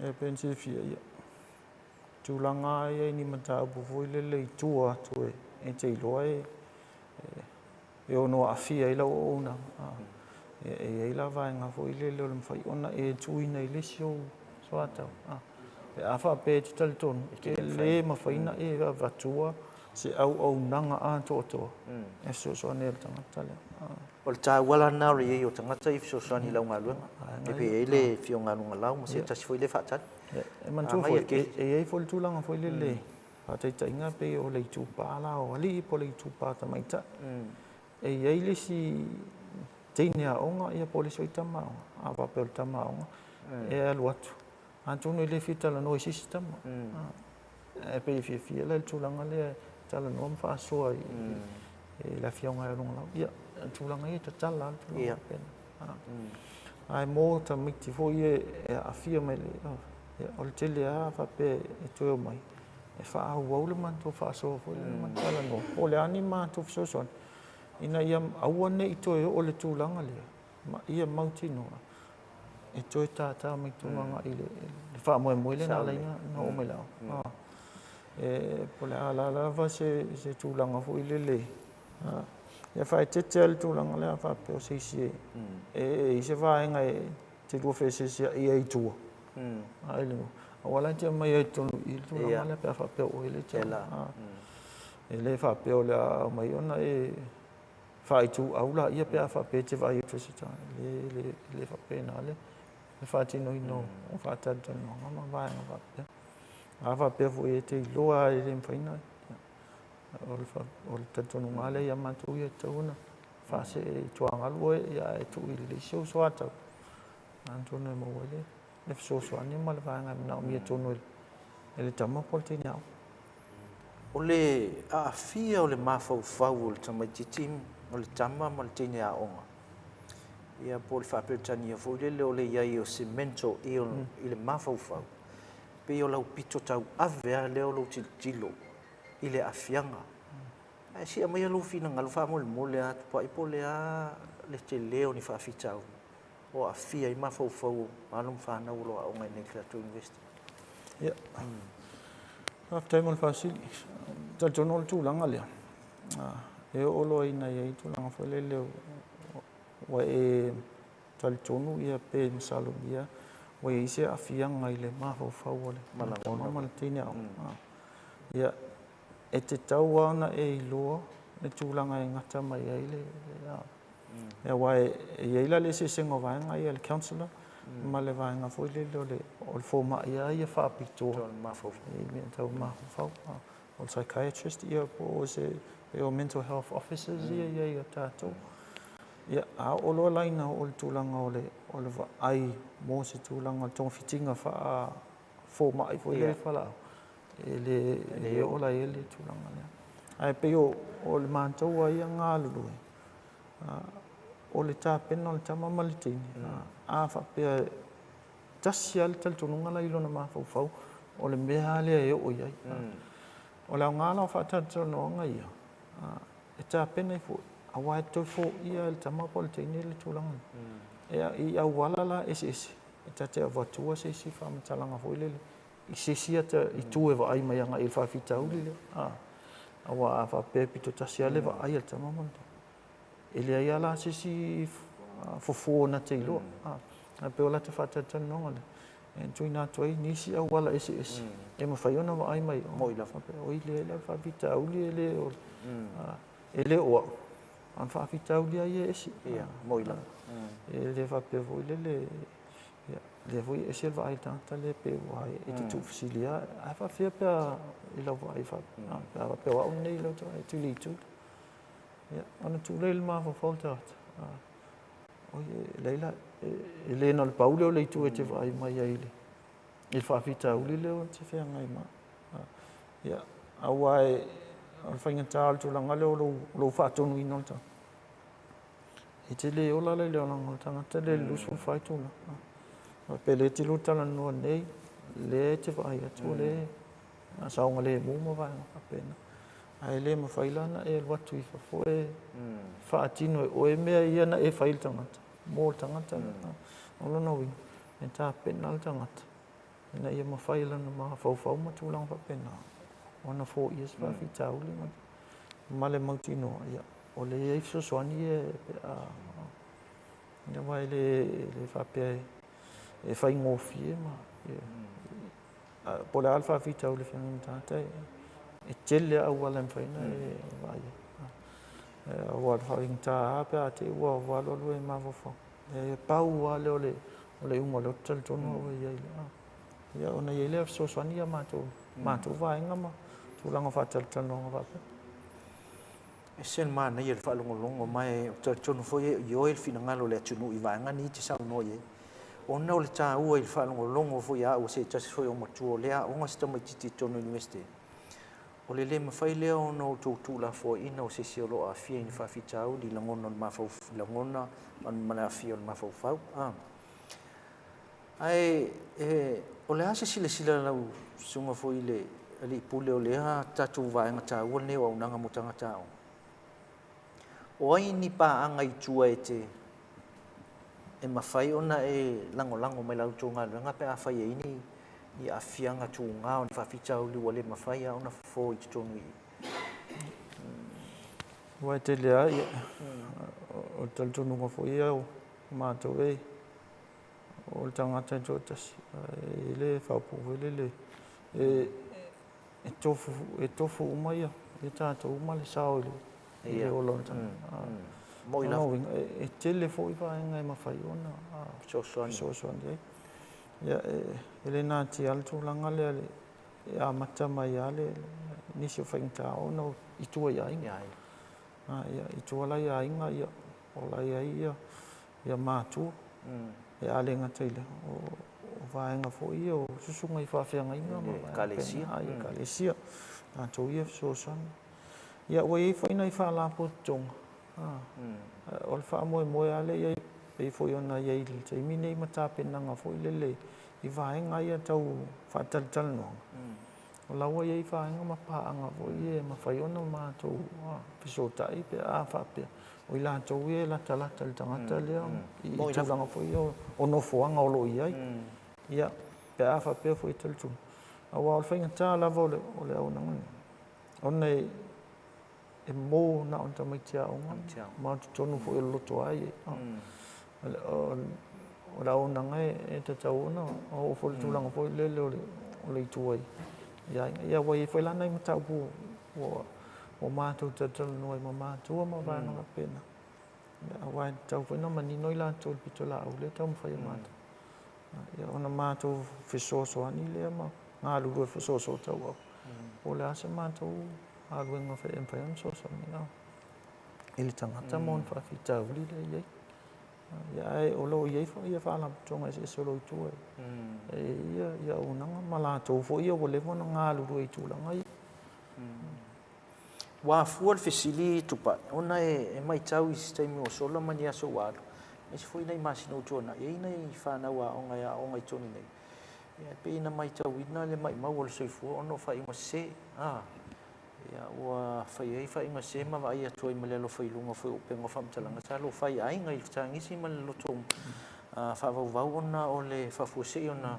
[SPEAKER 6] E pei ona silafia, ia, tulaga lava ia i ni mataupu foi lele i tua atu e te iloa e ono aafia ai lau auaunaga. E i ai la vaega foi lele o le mafai ona e tuuina i le isi ou soatau. Pe a faapea e te talitonu, e le mafai ona e avatua se auaunaga atoatoa e fesoasoani ai i le tagata lea.
[SPEAKER 1] O le taua la lena o le i ai o tagata ia e fesoasoani i lau galuega, e pei e i ai le Afioga ia Lugalau ma se tasi foi lea e faatali.
[SPEAKER 6] E manatua foi, e i ai foi le tulaga foi lele, faataitaiga e pei o le itupa la o alii po o le itupa tamaitai. E i ai le isi teine aoga ia po o le isi foi tama aoga. A faapea o le tama aoga e alu atu, atonu e le fia talanoa i se isi tama. Ae pei e fiafia la i le tulaga lea e talanoa ma faasoa i le afioga ia Lugalau. Ia, o le tulaga ia e tatala lava le tulaga faapena. Ae mo tamaiti foi ia e aafia mai, o le tele lava faapea e toe omai, e faaauau le matou faasoa foi lea ma talanoa, po o le a ni matou fesoasoani ina ia aua ne i toe oo i le tulaga lea, ma ia mautinoa e toe tātā mai tonu agai i le faamoemoe lea na ala ai ona oo mai i le aoga. E, po o le a lava se tulaga foi lele, Ia faaeteete lava i le tulaga lea a faapea o se isi e e i ai se vaega e te lua feeseeseai ai i tua. Ai le aua la e te aumai ai i totonu i i le tulaga lea pe a faapea o oe lea e te E le faapea o le a aumai ona e faaituau laia pe a faapea e te vaai atu i se tagata. E le, e le faapena le faatinoina o faatalatalanoaga ma vaega faapea. A faapea foi e te iloa lava e le mafai ona, o le talitonuga lava lea ia matou ia, e tatau ona faasee i tuagalu oe ae tuu i le isi ou soatau, atonu e maua ai le fesoasoani ma le vaega e manaomia tonu e le tama po o le teine aoga.
[SPEAKER 1] O le aafia o le mafaufau o le tamaitiiti, o le tama ma le teine aoga, ia po o le faa-Peretania foi lele o le i ai o se mental ill i le mafaufau, pei o lau pito tauave lava lea o lou tilotilo i le aafiaga. Ae si'a maia lou finagalo faamolemole lava Tupai po o le a le tele o ni faafitauli o aafia ai mafaufau o alo ma fanau o lo o aoga i inei i le tatou University.
[SPEAKER 6] Ia, faafetai mo le faasili. Talitonu o le tulaga lea, e oo loa ina i ai tulaga foi lele ua e talitonu ia pe masalomia ua i ai se aafiaga i le mafaufau o le tama ma le teine aoga. Ia, e tatau lava ona e iloa le tulaga e gata mai ai le aua e i ai la le eseesega o vaega ia, le counsellor ma le vaega foi lele o le fomai lava ia faapitoa i mea tau mafaufau. O le psychiatrist ia po o se pei o mental health officers ia e i ai ia tatou. Ia, a oo loa la ina oo i le tulaga o le vaai mo se tulaga o le togafitiga faa-fomai foi lea i fualaau, e le oo la i ai le tulaga lea. Ae pei o le matou lava ia galulue, o le tapena o le tama ma le teine, a faapea e tasi lava le talitonuga la i lona mafaufau, o le mea lava lea e oo i ai. O le aoga la o faatalatalanoaga ia, e tapena ai foi, aua e toe foia e le tama po o le teine le tulaga lea. I auala la eseese, e ta te avatua se isi faamatalaga foi lele i se isi ata itu e vaai mai agai i le faafitauli lea. Aua a faapea e pito tasi lava le vaai a le tama ma le teine, e leai lava la se isi fofo na te iloa. Ae pei o lata faatalatalanoaga lea, e tuuina atu ai nisi auala eseese e mafai ona vaai mai ai. Faapea, oi leai la o le faafitauli e le o, e le o au, a o le faafitauli lava ia e ese. E le faapea foi lele, ia, lea foi e ese le vaai i le tagata lea pei ua e te tuufesili lava, ae faapefea pe a i lau vaai faapea, pe a faapea o au lenei i lau vaai e tu i le itu. Ia, ona tuu lea i le mafaufau o le tagata, oi, e leai la, e le na o le pau lea o le itu e te vaai mai ai i le faafitauli lea e te feagai ma au. Ia, aua o le faigata o le tulaga lea o lou faatonuina o le tagata. E te le ola la i le olaga o le tagata lea i le 24 itula. Faapea lea e te lua talanoa nei, lea e te vaai atu o lea e saogalemu ma vaega faapena. Ae le mafai la ona e alu atu i fafo e faatino e oe mea ia na e fai i le tagata, mo le tagata lea. O lona uiga, e tapena le tagata ina ia mafai e lona mafaufau ma tulaga faapena ona foia se faafitauli ma le mautinoa, ia, o lea e i ai fesoasoani ia pe a, aua e le faapea e faigofie ma, po o le a le faafitauli e feagai ma le tagata, e tele lava auala e mafai ona e vaai ai. Aua o le faigata lava pe a te i ua alu alu e mafaufau. E pau lava lea o le iuga o lea ou te talitonu au e i ai. Ia, ona i ai lea o fesoasoani ia matou vaega ma tulaga faatalatalanoaga faapea.
[SPEAKER 1] E ese le manaia i le faalogologo ma e ou te talitonu foi e ioe le finagalo o le atunuu i vaega nei e te saunoa i ai. Ona o le taua i le faalogologo foi a au o se tasi foi o matua o lea aoga se tamaitiiti i totonu o le Iunivesite, o le le mafai lea ona outou tuulafoaiina o se isi o lo o aafia i ni faafitauli i lagona o le mafaufau, lagona ma le aafia o le mafaufau. Ae o le a se silasila a lau susuga foi i le alii pule o lea tatou vaega taua lenei o auaunaga mo tagata aoga? O ai ni paaga i tua e te e mafai ona e lagolago mai la outou galuega pe afai e i ai ni aafiaga tuga o ni faafitauli ua le mafai lava ona fofo i totonu i i?
[SPEAKER 6] Aua e tele lava, ia, o le talitonuga foi ia o matou e o le tagata e toatasi, e le faaupuga foi lele, e tofu uma ia tatou ma le sao i le ola o le tagata.
[SPEAKER 1] Moi lava.
[SPEAKER 6] E tele foi vaega e mafai ona fesoasoani ai. Ia, e le natia lava le tulaga lea e amata mai lava nisi o faigata ona i tua i aiga. Ia, i tua la i aiga, ia, o la e i ai ia matua. Ia, a le gata i lea, o vaega foi ia o susuga i faafeagaiga ma
[SPEAKER 1] ekalesia.
[SPEAKER 6] Ekalesia, latou ia fesoasoani. Ia, ua i ai foi nai faalapotopotoga, o le faamoemoe lava lea i ai, pei foi ona i ai i le taimi nei ma tapenaga foi lele i vaega ia tau faatalatalanoaga. O la ua i ai vaega ma paaga foi ia e mafai ona matou fesootai pe a faapea o i latou ia e latalata i le tagata lea i tulaga foi ia o nofoaga o lo o i ai. Ia, pe a faapea foi e talitonu. Aua o le faigata lava o le auaunaga lenei, ona e mo na o ni tamaiti aoga ma totonu foi o le lotoa e i ai. O le auaunaga e tatau ona oo foi i le tulaga foi lele o le itu i aiga. Ia, ua i ai foi la nai mataupu ua matou talatalanoa ai ma matua ma vaega faapena. Aua e tatau foi ona manino i latou i le pitolaau lea e taumafai e matou. Ia, ona matou fesoasoani lea ma galulue faasoasoatauau. Po o le a se matou galuega e mafai ona fesoasoani i le tagata ma ona faafitauli lea e i ai. Ia, ae o lo o i ai foi faalapotopotoga eseese o lo o i tua e i ai ia auaunaga ma latou foi ia ua leva ona galulue i tulaga ia.
[SPEAKER 1] Ua afua le fesili Tupai, ona e matau i se taimi ua sola ma ni aso ua alu, aemaise foi nai masina ua tuanai, e i ai nai fanau aoga e aooga i totonu nei, ia, e pei ona matauina le maumau o le soifua ona o faaiuga sese. Ia, ua fai ai faaiuga sese ma vaai atu ai ma le alofa i luga foi o upega o faamatalaga sa alofai i aiga i le fetagisi ma le loto faavauvau ona o le faafuasei ona,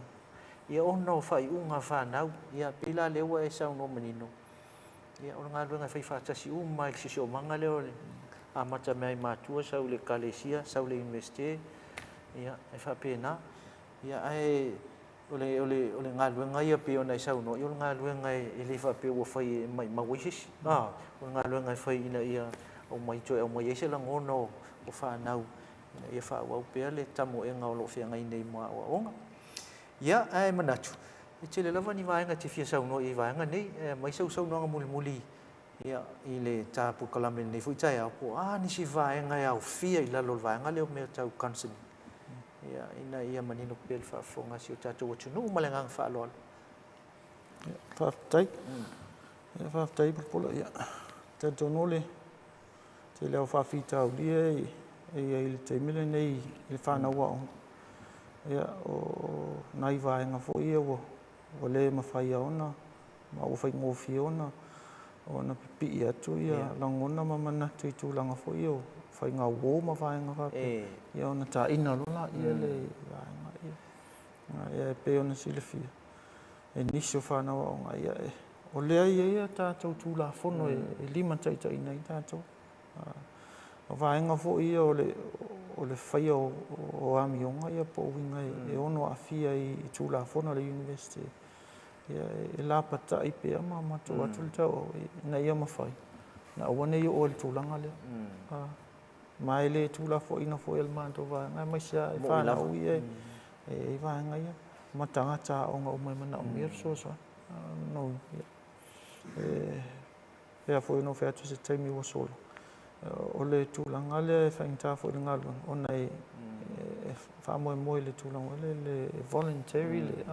[SPEAKER 1] ia, ona o faaiuga a fanau. Ia, pei la lea ua e saunoa manino, ia, o le galuega e fai faatasi uma i le siosiomaga lea o le amata mea i matua, sau i le ekalesia, sau i le Iunivesite, ia, e faapena. Ia, ae o le galuega ia pei ona e saunoa, ia, o le galuega e le faapea ua fai e maumau ai se isi. O le galuega e fai ina ia aumai toe aumai ai se lagona o fanau ina ia faaauau pea le tamoega o lo o feagai nei ma aoaoga. Ia, ae manatu, e tele lava ni vaega e te fia saunoa i vaega nei, mai sau saunoaga mulimuli, ia, i le ta polokalame lenei foi taeao, po o a nisi vaega e aofia i lalo o le vaega lea o mea tau counselling, ia, ina ia manino pea le faafofoga a si o tatou atunuu ma le agaga faaaloalo.
[SPEAKER 6] Faafetai. Ia, faafetai Mulipola. Ia, talitonu le tele o faafitauli e i ai i le taimi lenei i le fanau aoga. Ia, o nai vaega foi ia ua le mafai ona ma ua faigofie ona pipii atu ia lagona ma manatu i tulaga foi o faiga uo ma vaega faapea. Ia, ona taina loa laia le vaega. Ia, e pei ona silafia e nisi o fanau aoga, ia, o lea e i ai a tatou Tulafono e limataitaiina ai tatou. O vaega foi ia o le faia o amioga ia po o uiga e ono aafia i Tulafono a le Iunivesite. Ia, e lapatai pea ma tuu atu le tauau ina ia mafai na aua ne i oo i le tulaga lea. Ma e le tuulafoaiina foi e le matou vaega, aemaise lava i fanau ia e i ai vaega ia ma tagata aoga uma e manaomia le fesoasoani. E pei foi ona ou fai atu i se taimi ua sola, o le tulaga lea e faigata foi i le galuega, ona e faamoemoe i le tulaga lea le voluntary, le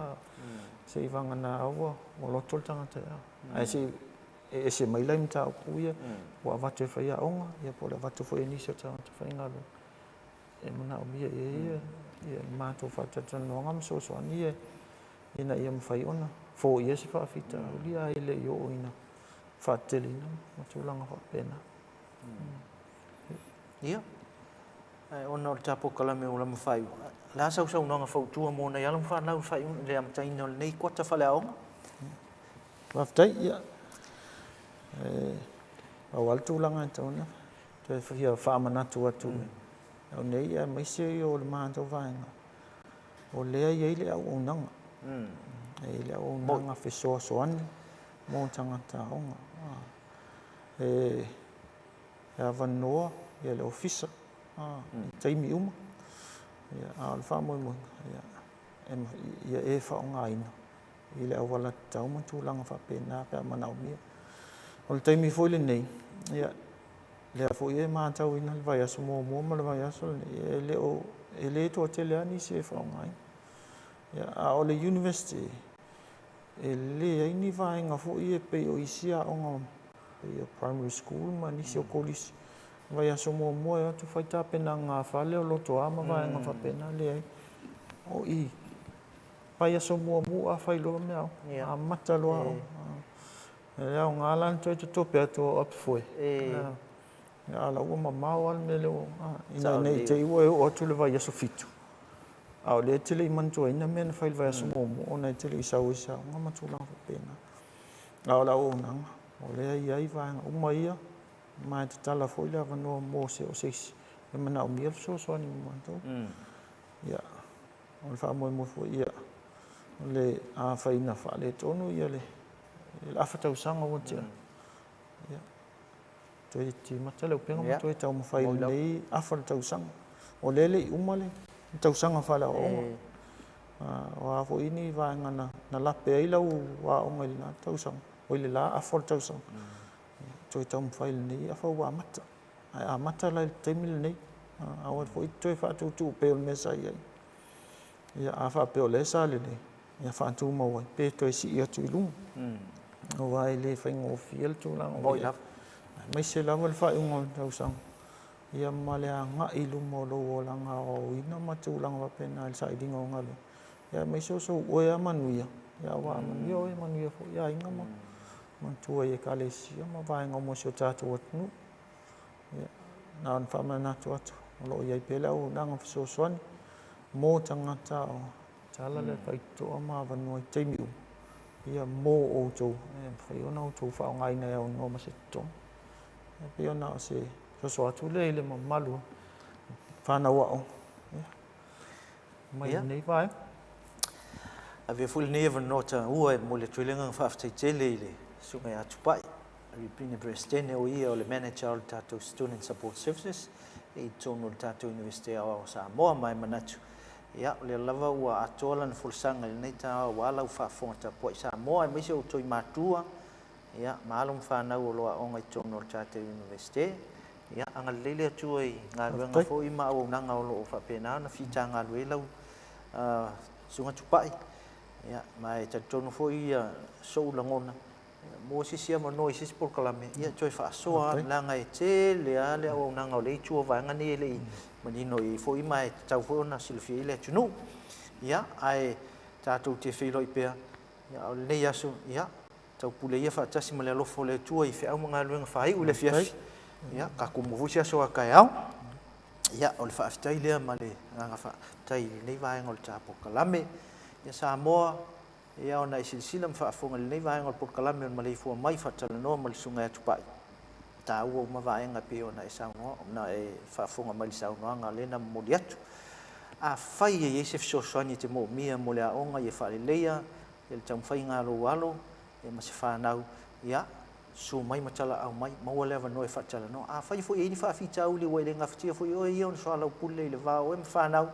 [SPEAKER 6] se i vagana ua loto le tagata ae se i e ese mai la i mataupu ia ua avatu e fai aoga, ia, po o le avatu foi e nisi o tagata faigaluega e manaomia i ai ia le matou faatalatalanoaga ma fesoasoani ia ina ia mafai ona foia se faafitauli ae le i oo ina faateteleina ma tulaga faapena.
[SPEAKER 1] Ia, ona o le ta polokalame ua lama faaiu, o le a sau saunoaga fautua mo nai alo ma fanau i le amataina o lenei kuata faaleaoga?
[SPEAKER 6] Faafetai. Ia, pau lava le tulaga e tatau ona Toe fia faamanatu atu i au nei aemaise o le matou vaega, o lea e i ai le auaunaga. E i ai le auaunaga fesoasoani mo tagata aoga. E avanoa le ofisa i taimi uma, a o le faamoemoega, ia e faaaogaina i le auala tatau ma tulaga faapena pe a manaomia. O le taimi foi lenei, ia, lea foi e matauina le vaiaso muamua ma le vaiaso lenei, e le o, e le toatele lava nisi e faaaogaina. Ia, a o le University, e leai ni vaega foi e pei o isi aoga pei o primary school ma nisi o kolisi. Vaiaso muamua e o atu fai tapenaga a fale o lotoa ma vaega faapena, leai. O i, vaiaso muamua fai loa mea aoga, amata loa aoga. E le aoga la ona toe totope atu o apefoe, a la ua mamao lava le mea lea ua, ina ne i te i ua e oo atu i le vaiaso 7, a o lea e te le i manatuaina mea na fai i le vaiaso muamua ona e te le i sau ai i se aoga ma tulaga faapena. A o le auaunaga, o lea e i ai vaega uma ia, ma e tatala foi le avanoa mo se o se isi e manaomia le fesoasoani ma matou. Ia, o le faamoemoe foi, ia, o le afai na faaletonu ia le afa tausaga ua tea, ia, toe timata le upega ma toe taumafai i lenei afa le tausaga. O lea e le i uma le tausaga faaleaoaoga. O a foi ni vaega na lape ai lau aoga i lena tausaga, oi le la afa o le tausaga, toe taumafai i lenei afa ua amata. Ae amata la i le taimi lenei, aua foi toe faatuutuu pei o le mea sa i ai. Ia, a faapea o lea sa lelei, ia faatumau ai, pe toe sii atu i luga. Aua e le faigofie le tulaga o i ai. Aemaise lava le faaiuga o le tausaga, ia ma le agai i luma o lou olaga aoaoina ma tulaga faapena i le sailiga o galuega. Ia aemaise o sou oe lava manuia, ia aua a manuia oe, e manuia foi aiga ma matua i ekalesia ma vaega uma o si o tatou atunuu. Ia, na ona faamanatu atu, o lo o i ai pea le auaunaga fesoasoani mo tagata aoga, tala le faitotoa ma avanoa i taimi uma, ia mo outou, e mafai ona outou faaaogaina e aunoa ma se totogi. E pei ona o se soso atu lea i le mamalu o fanau aoga, ia, mai lenei vaega.
[SPEAKER 1] Avea foi lenei avanoa taua e momoli atu ai le agaga faafetai tele i le Susuga ia Tupai Ripine Peresetene, o ia o le manager o le tatou Student Support Services i totonu o le tatou Iunivesite Aoao o Samoa. Ma e manatu, ia, o lea lava ua atoa lana folasaga i lenei taeao aua lau faafofoga tapuai Samoa, aemaise o outou i matua, ia, ma alo ma fanau o lo o aoga i totonu o le tatou Iunivesite. Ia, agalelei le Atua i galuega foi ma auaunaga o lo o faapena ona fitagalue ai lau Susuga Tupai. Ia, ma e talitonu foi ia sou lagona, mo se isi avanoa i se isi polokalame, ia toe faasoa leaga e tele lava le auaunaga o lea itu o vaega nei e le i manino i ai foi ma e tatau foi ona silafia ai le atunuu. Ia, ae tatou te feiloai pea, ia, o lenei aso, ia, taupule ia faatasi ma le alofa o le Atua i feau ma galuega faaiu i le afiafi. Ia, tatou maua foi se aso a taeao. Ia, o le faafetai lea ma le agaga faafetai i lenei vaega o le ta polokalame. Ia, Samoa, ia ona e silasila ma faafofoga i lenei vaega o le polokalame o le maleifua mai faatalanoa ma le Susuga ia Tupai. E taua uma vaega e pei ona e saunoa, ona e faafofoga mai i le saunoaga lea na momoli atu. Afai e i ai se fesoasoani e te moomia mo le aoga ia faaleleia, ia le taumafaiga a lou alo, ia ma se fanau, ia, susu mai ma talaau mai, maua le avanoa e faatalanoa. Afai foi e i ai ni faafitauli ua e le gafatia foi oe ia ona soalaupule i le va o oe ma fanau,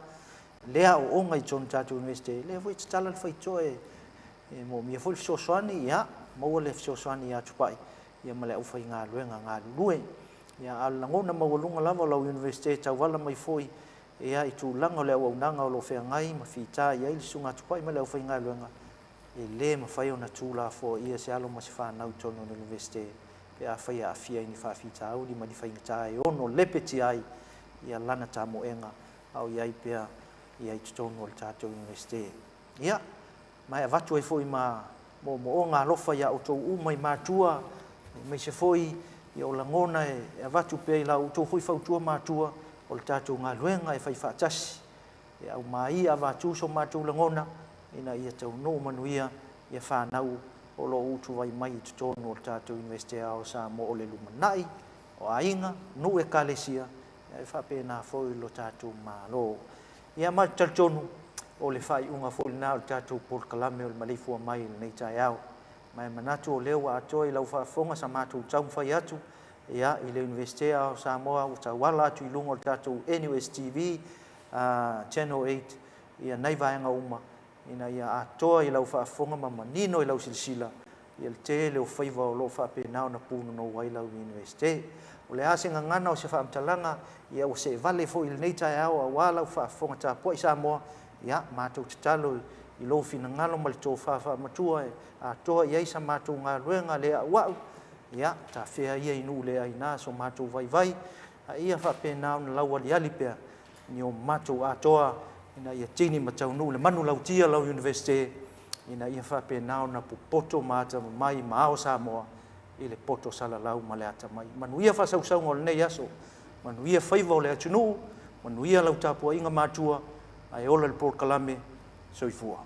[SPEAKER 1] lea aoaoga i totonu o tatou Iunivesite, lea foi e tatala le faitotoa e moomia foi le fesoasoani, ia, maua le fesoasoani ia Tupai ia ma le aufaigaluega galulue. Ia, a o le lagona maualuga lava o lau Iunivesite e tauala mai foi ia i tulaga o le auaunaga o lo o feagai ma fita i ai le Susuga Tupai ma le aufaigaluega, e le mafai ona tuulafoaia se alo ma se fanau i totonu o le Iunivesite pe afai e aafia i ni faafitauli ma ni faigata e ono lepetia ai ia lana tamoega a o i ai pea ia i totonu o le tatou Iunivesite. Ia, ma e avatu ai foi ma moomooga alofa iā outou uma i matua, aemaise foi ia o lagona e avatu pea i la outou foi fautua matua, o le tatou galuega e fai faatasi, e aumai ia avatu so matou lagona, ina ia taunuu manuia ia fanau o lo o utuvai mai i totonu o le tatou Iunivesite Aoao o Samoa o le lumanai. O aiga, nuu, ekalesia, e faapena foi lo tatou Malo. Ia, ma talitonu o le faaiuga foi lena o le tatou polokalame o le maleifua mai i lenei taeao. Ma e manatu o lea ua atoa i lau faafofoga sa matou taumafai atu, ia, i le Iunivesite o Samoa ua tauala atu i luga o le tatou NUS TV Channel 8, ia nai vaega uma ina ia atoa i lau faafofoga ma manino i lau silasila ia le tele o faiva o loo faapena ona punonou ai lau Iunivesite. O le a se gagana o se faamatalaga, ia ua seevale foi i lenei taeao auā lau faafofoga tapuai Samoa. Ia, matou tatalo i lou finagalo ma le tofa faamatua e atoa i ai sa matou galuega le auau, ia tafea ia i nuu le aina so matou vaivai, a ia faapena ona laualiali pea ni o matou atoa ina ia tini ma taunuu le manulautia lau Iunivesite, ina ia faapena ona popoto ma atamamai ma ao Samoa i le poto salalau ma le atamai. Manuia faasausauga o lenei aso, manuia faiva o le atunuu, manuia lau tapuaiga matua, ae ola le polokalame. Soifua.